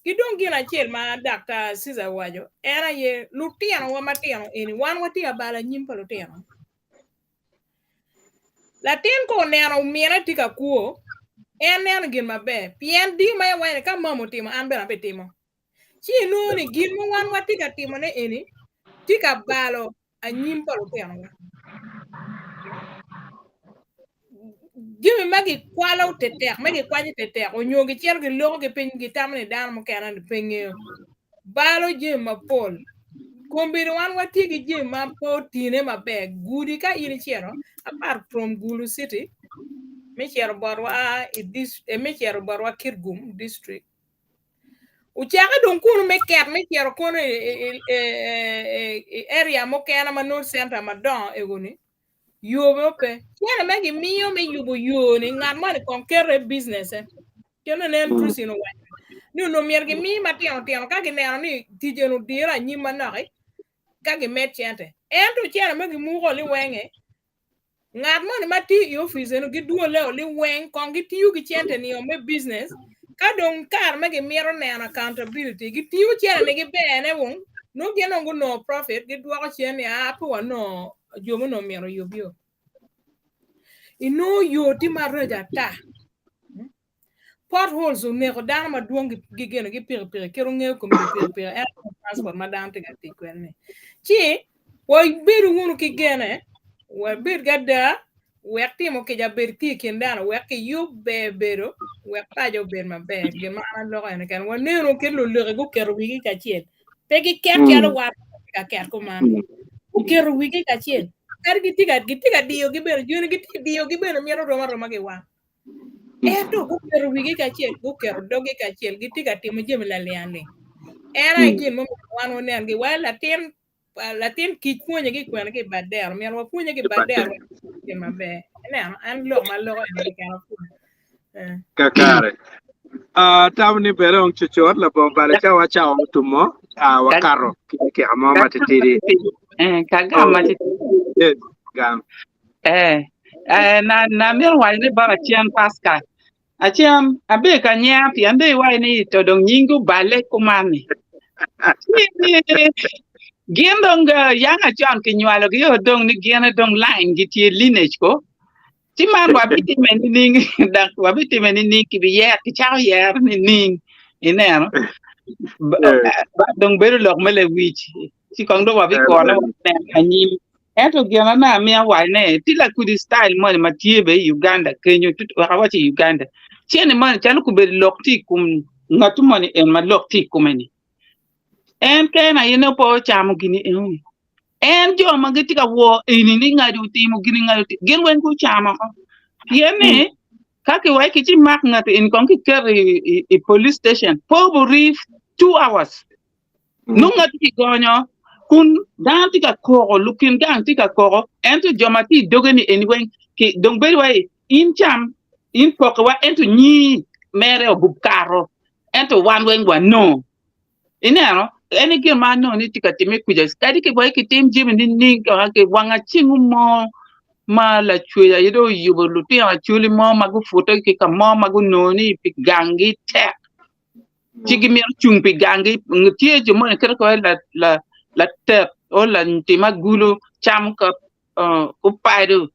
Ki dong gin acel ma Daktar Cesar owaco en aye lutinowa matino eni wan watye ka balo anyim pa lutino. Latin ka oneno mine tye ka kwo, en neno gin maber pien diyo ma iwaco ni ka mama otimo an bene abitimo. Ci inongo ni gin ma wan watye ka timone eni tye ka balo anyim pa lutinowa. Jami ma gikwalo tetek ma gikwanyo tetek onyo gicito giloko ki piny gitamo ni dano mukene ni pe ngeyo balo jami mapol. Kombeddi wan watye ki jami ma pe otine maber gudi ka in icito apart from Gulu city me cito botwa i me cito botwa Kitgum district Ocake dong kunu me ket me cito kono i area mukene ma nongo center madongo ego-ni, yo mo pe. Cene ma gimiyo me yubo yo-ni, ngat moni kong keto i business-e. Kit ma nen Christine owaco ni onongo myero gimi matino tino ka gineno ni tic eni odire anyim manok-ki ka gimed cente. Ento cene ma gimuko liwenge Ngat moni ma tiyo i opic eno gidwole-o liweng kong gitiyo ki cente nio me business ka dong kare ma gimito neno accountability gitiyo cente ni giberne wung nongo gin dong gunongo profit gidwoko cen ni aa pe wanongo jo ma onongo myero oyub yo. Inongo yo tye maraco ata. Potholes oneko dano madwong gi gino gi pikipiki kit wungeyo kom gi pikipiki en aye transport ma dano tye ka tic kwede ni. Ci wabedo wunu ki gene, wabed ki ada wek timo kica bed ki i kin dano wek kiyub ber bedo wek paco obed maber gin ma an aloko ene kene wanenu kit luleke guketo wigi kacel pe giket calo wan watye ka ket kuman guketo wigi kacel kadi gitye ka gitye ka diyogi bene joni gitye ka diyogi bene mito rom aroma ki wan. Ento guketo wigi kacel, guketo doggi kacel, gitye ka timo jami laling-aling. En aye gin mumiyo wan wanengi wa latin latin kic pwonye ki kwene ki i bad dero myero wapwonye ki i bad dero gin maber. Ineno en lok ma loko eni keken apwonyo. Eh. Kakare. Ah, tam ni bene ong cucut labongo balo cawa cawa otumo ah, wakato ki dakika mo matitidi. Eh, kagam matitidi. Yes, gam. Eh, eh, na na myero waco ni bot acen Pascal. Acen abedo ka nyer pien dong iwaco ni to dong nyingi oballe kuman-ni. Ci gin dong eh, yang acon kinywalogi o dong ni gin aye dong line gitye lineage ko. Ci man wabitime nining dok wabitime nining kibiyer kicako yero nining ineno Ba- Yes. ba- dong bedo lok me lewic ci kong dong wabikone waneno anyim. Ento gin ma me amiya waco ne tye lakudi style moni ma tye bene i Uganda kenyo wek awac i Uganda cene moni calo kobedo lok tye i kom ngatu moni en ma lok tye i kome ni en kene aye nongo pe ocamo gini enoni en jo ma gitye ka wor eni ni ngadi otimo gini ngadi otimo gin weng gucamo oko pien ni ka kiwaco ki ci mak ngati eni kong kiketo i, i police station pe obori 2 hours Nongo ngat kigonyo kun dano tye ka koko, lukin gang tye ka koko, ento jo ma tye i doge ni eni weng ki dong bedo wai in cam, in pokiwa ento nyi mere obub kato, ento wan weng wanongo. Ineno, en aye gin ma anongo ni tye ka timme kuca, kadi ki wai kitim jami nining ki wang acingu mo ma lacwec aye dong oyubo lutino acholi mo ma gupute ki ka mo ma gunongo ni pi ganggi tek. ci gimito cung pi ganggi tye jo moni kit kore la la latet o latim agulu camo ka kupado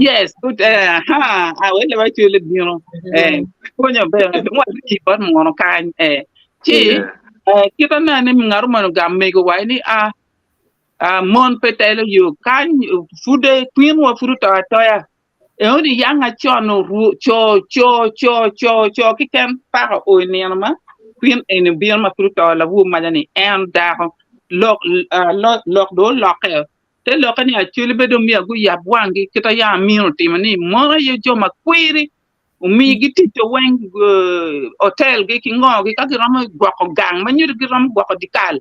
yes ha awele wacwele bino eh pwonyo ber dong watye bot muno kany eh ci kit anene ni ngat moni ogam mego wa ni a mon pe telo yo kany pude kwinwa pud oto atoya Eoni yang acon oru co co co co co keken paka o i nino ma kwin eni obino ma pud oto lawur maca ni en dako lok lok dong olokke te lokke ni Acholi bene dong myero guyab wanggi kit ma yam Amin otimo ni mon aye jo ma kwiri omigi ticce weng otelgi ki ngogi ka giromo gwoko gang ma nyuto giromo gwoko dyekal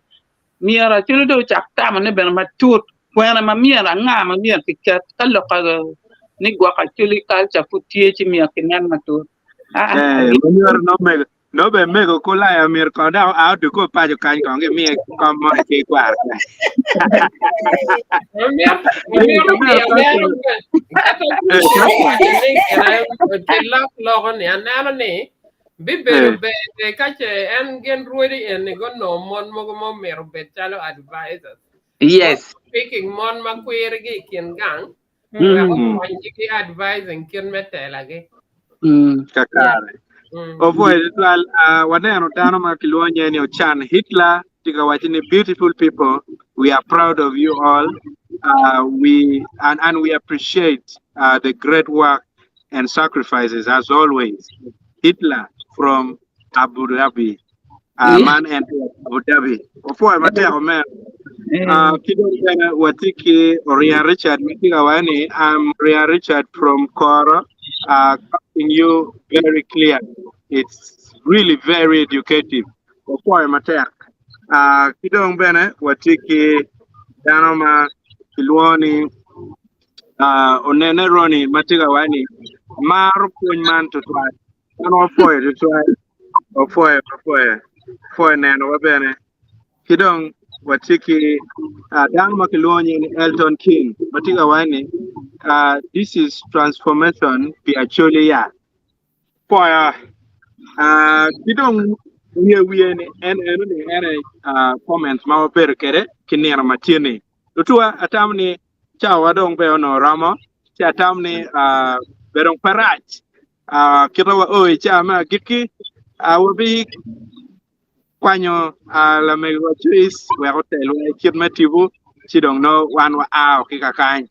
Myero Acholi dong ocak tamone bene matut kwena ma myero anga ma myero kiket ka lok ka. ni gwoko Acholi culture pud tye ci myero kinen matut. Aa, Eh, agik. wanyuto no mego no be mego kulaya myero kong dok oa odoko paco kany kong gimiye kom mo ki kwar kany. Amito miyo aneno kata owaco ni gine lok loko ni aneno ni bibedo Eh. ber be ka ce en gin rwodi eni gunongo mon mogo ma omito bed calo advisors. Yes. Speaking mon ma kwirgi i kin gang wek Mm. okonygi ki advising kit me telagi. Kakare. Opwoyo tutwal. Uh, waneno dano ma kilwongo nyinge ni Ochan Hitler tye ka waco ni beautiful people, we are proud of you all. We and we appreciate the great work and sacrifices as always. Hitler from Abu Dhabi. Man en tye Abu Dhabi. Opwoyo matek omera. Ki dong bene watye ki Orian Richard ma tye ka waco ni I'm Orian Richard from Koro. Talking you very clear. It's really very educative. Opwoyo matek. Ki dong bene watye ki dano ma kilwongo ni Onene Ronnie ma tye ka waco ni maro pwony man tutwal. An wapwoyo tutwal. Wapwoyo, wapwoyo. Wapwoyo nenowa bene. Ki dong watye ki dano ma kilwongo nyinge ni Elton King ma tye ka waco ni this is transformation pi Acholi ya. Pwoyo. Ki dong wiye wiye ni en eno ni en aye comment ma wabedo kwede ki nino ma tye ni. Lutuwa atamo ni cawa dong pe onongo romo ci atamo ni be dong pe rac kite wa o i cawa me agikki wabi kwanyo lamego Joyce wek otelwa i kit me tipo ci dong nongo wan wa ao ki kakany.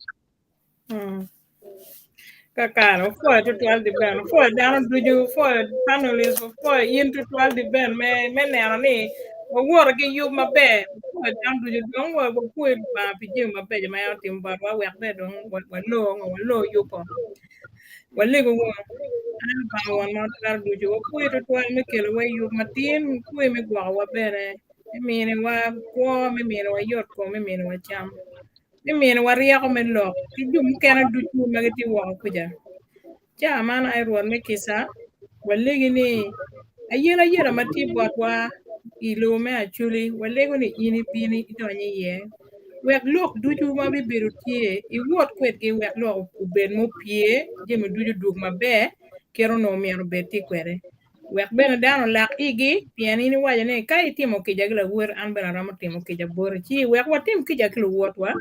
Kakare, opwoyo tutwal di ben, opwoyo dano ducu, opwoyo panelists, opwoyo in tutwal di ben me, me neno ni wawoto ki yub maber, opwoyo dano ducu, dong wapwoyo Lubanga pi jami mabeco ma en otimo botwa wek bene dong walor ngo, walor yubbo. Walego wunu, an Lubanga Won ma Twero Ducu, wapwoyi tutwal me kelowa i yub matin, wapwoyi me gwokowa bene, me miniwa kwo, me miniwa yotkom, me miniwa cam, me miniwa ryeko me lok ki jo mukene ducu ma gitye woko kuca. Ca man ai Rwot me kica, walegi ni ayelayela ma tye botwa i lobo me Acholi, walego ni in ibin idony iye, wek lok ducu ma bibedo tye iwot kwedgi wek lok obed mupye, jami ducu odwog maber kit onongo myero obed tye kwede. Wek bene dano olak igi, pien in iwaco ni, 'Ka itimo kica ki lawoti, an bene aromo timo kica boti.' Ci wek watim kica ki luwotwa,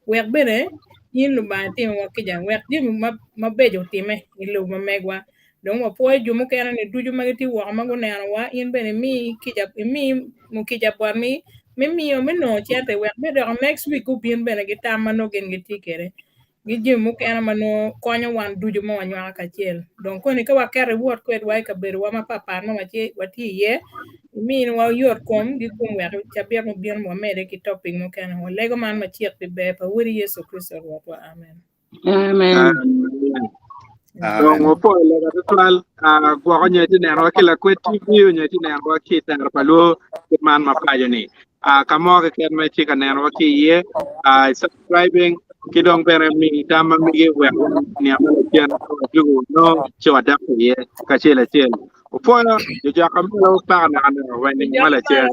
wek bene in Lubanga itimiwa kica, wek jami mabeco otimme i lobo ma megwa. Dong wapwoyo jo mukene-ni ducu ma gitye woko ma gunenowa, in bene imi kica, imi kica botgi me miyo me nongo cente wek me doko next week gubin bene ki tam ma nongo gin gitye kwede. Ki jami mukene ma nongo konyo wan ducu ma wanywako kacel. Dong koni ka waketo iwot kwedwa i kabedowa mapatpat ma watye iye, iminiwa yot kom ki gum wek cabit mubino wamedde ki topic mukene. Walego man macek pi ber pa Wodi Yecu Kricito Rwotwa. Amen. Amen. Dong wapwoyo lega tutwal gwoko nyo itye nenowa ki Lakwed TV nyo itye nenowa ki i tero pa Luo kit man ma paco ni. Ka mo keken ma itye ka nenowa ki iye, subscribing ki dong bene mi tam ma migi wek niang ma lacen wajugo nongo ci wadok iye kacel acel. Opwoyo jo jok amalo paka naka naka weng ma lacen.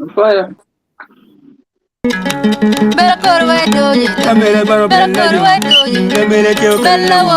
Opwoyo. Bella.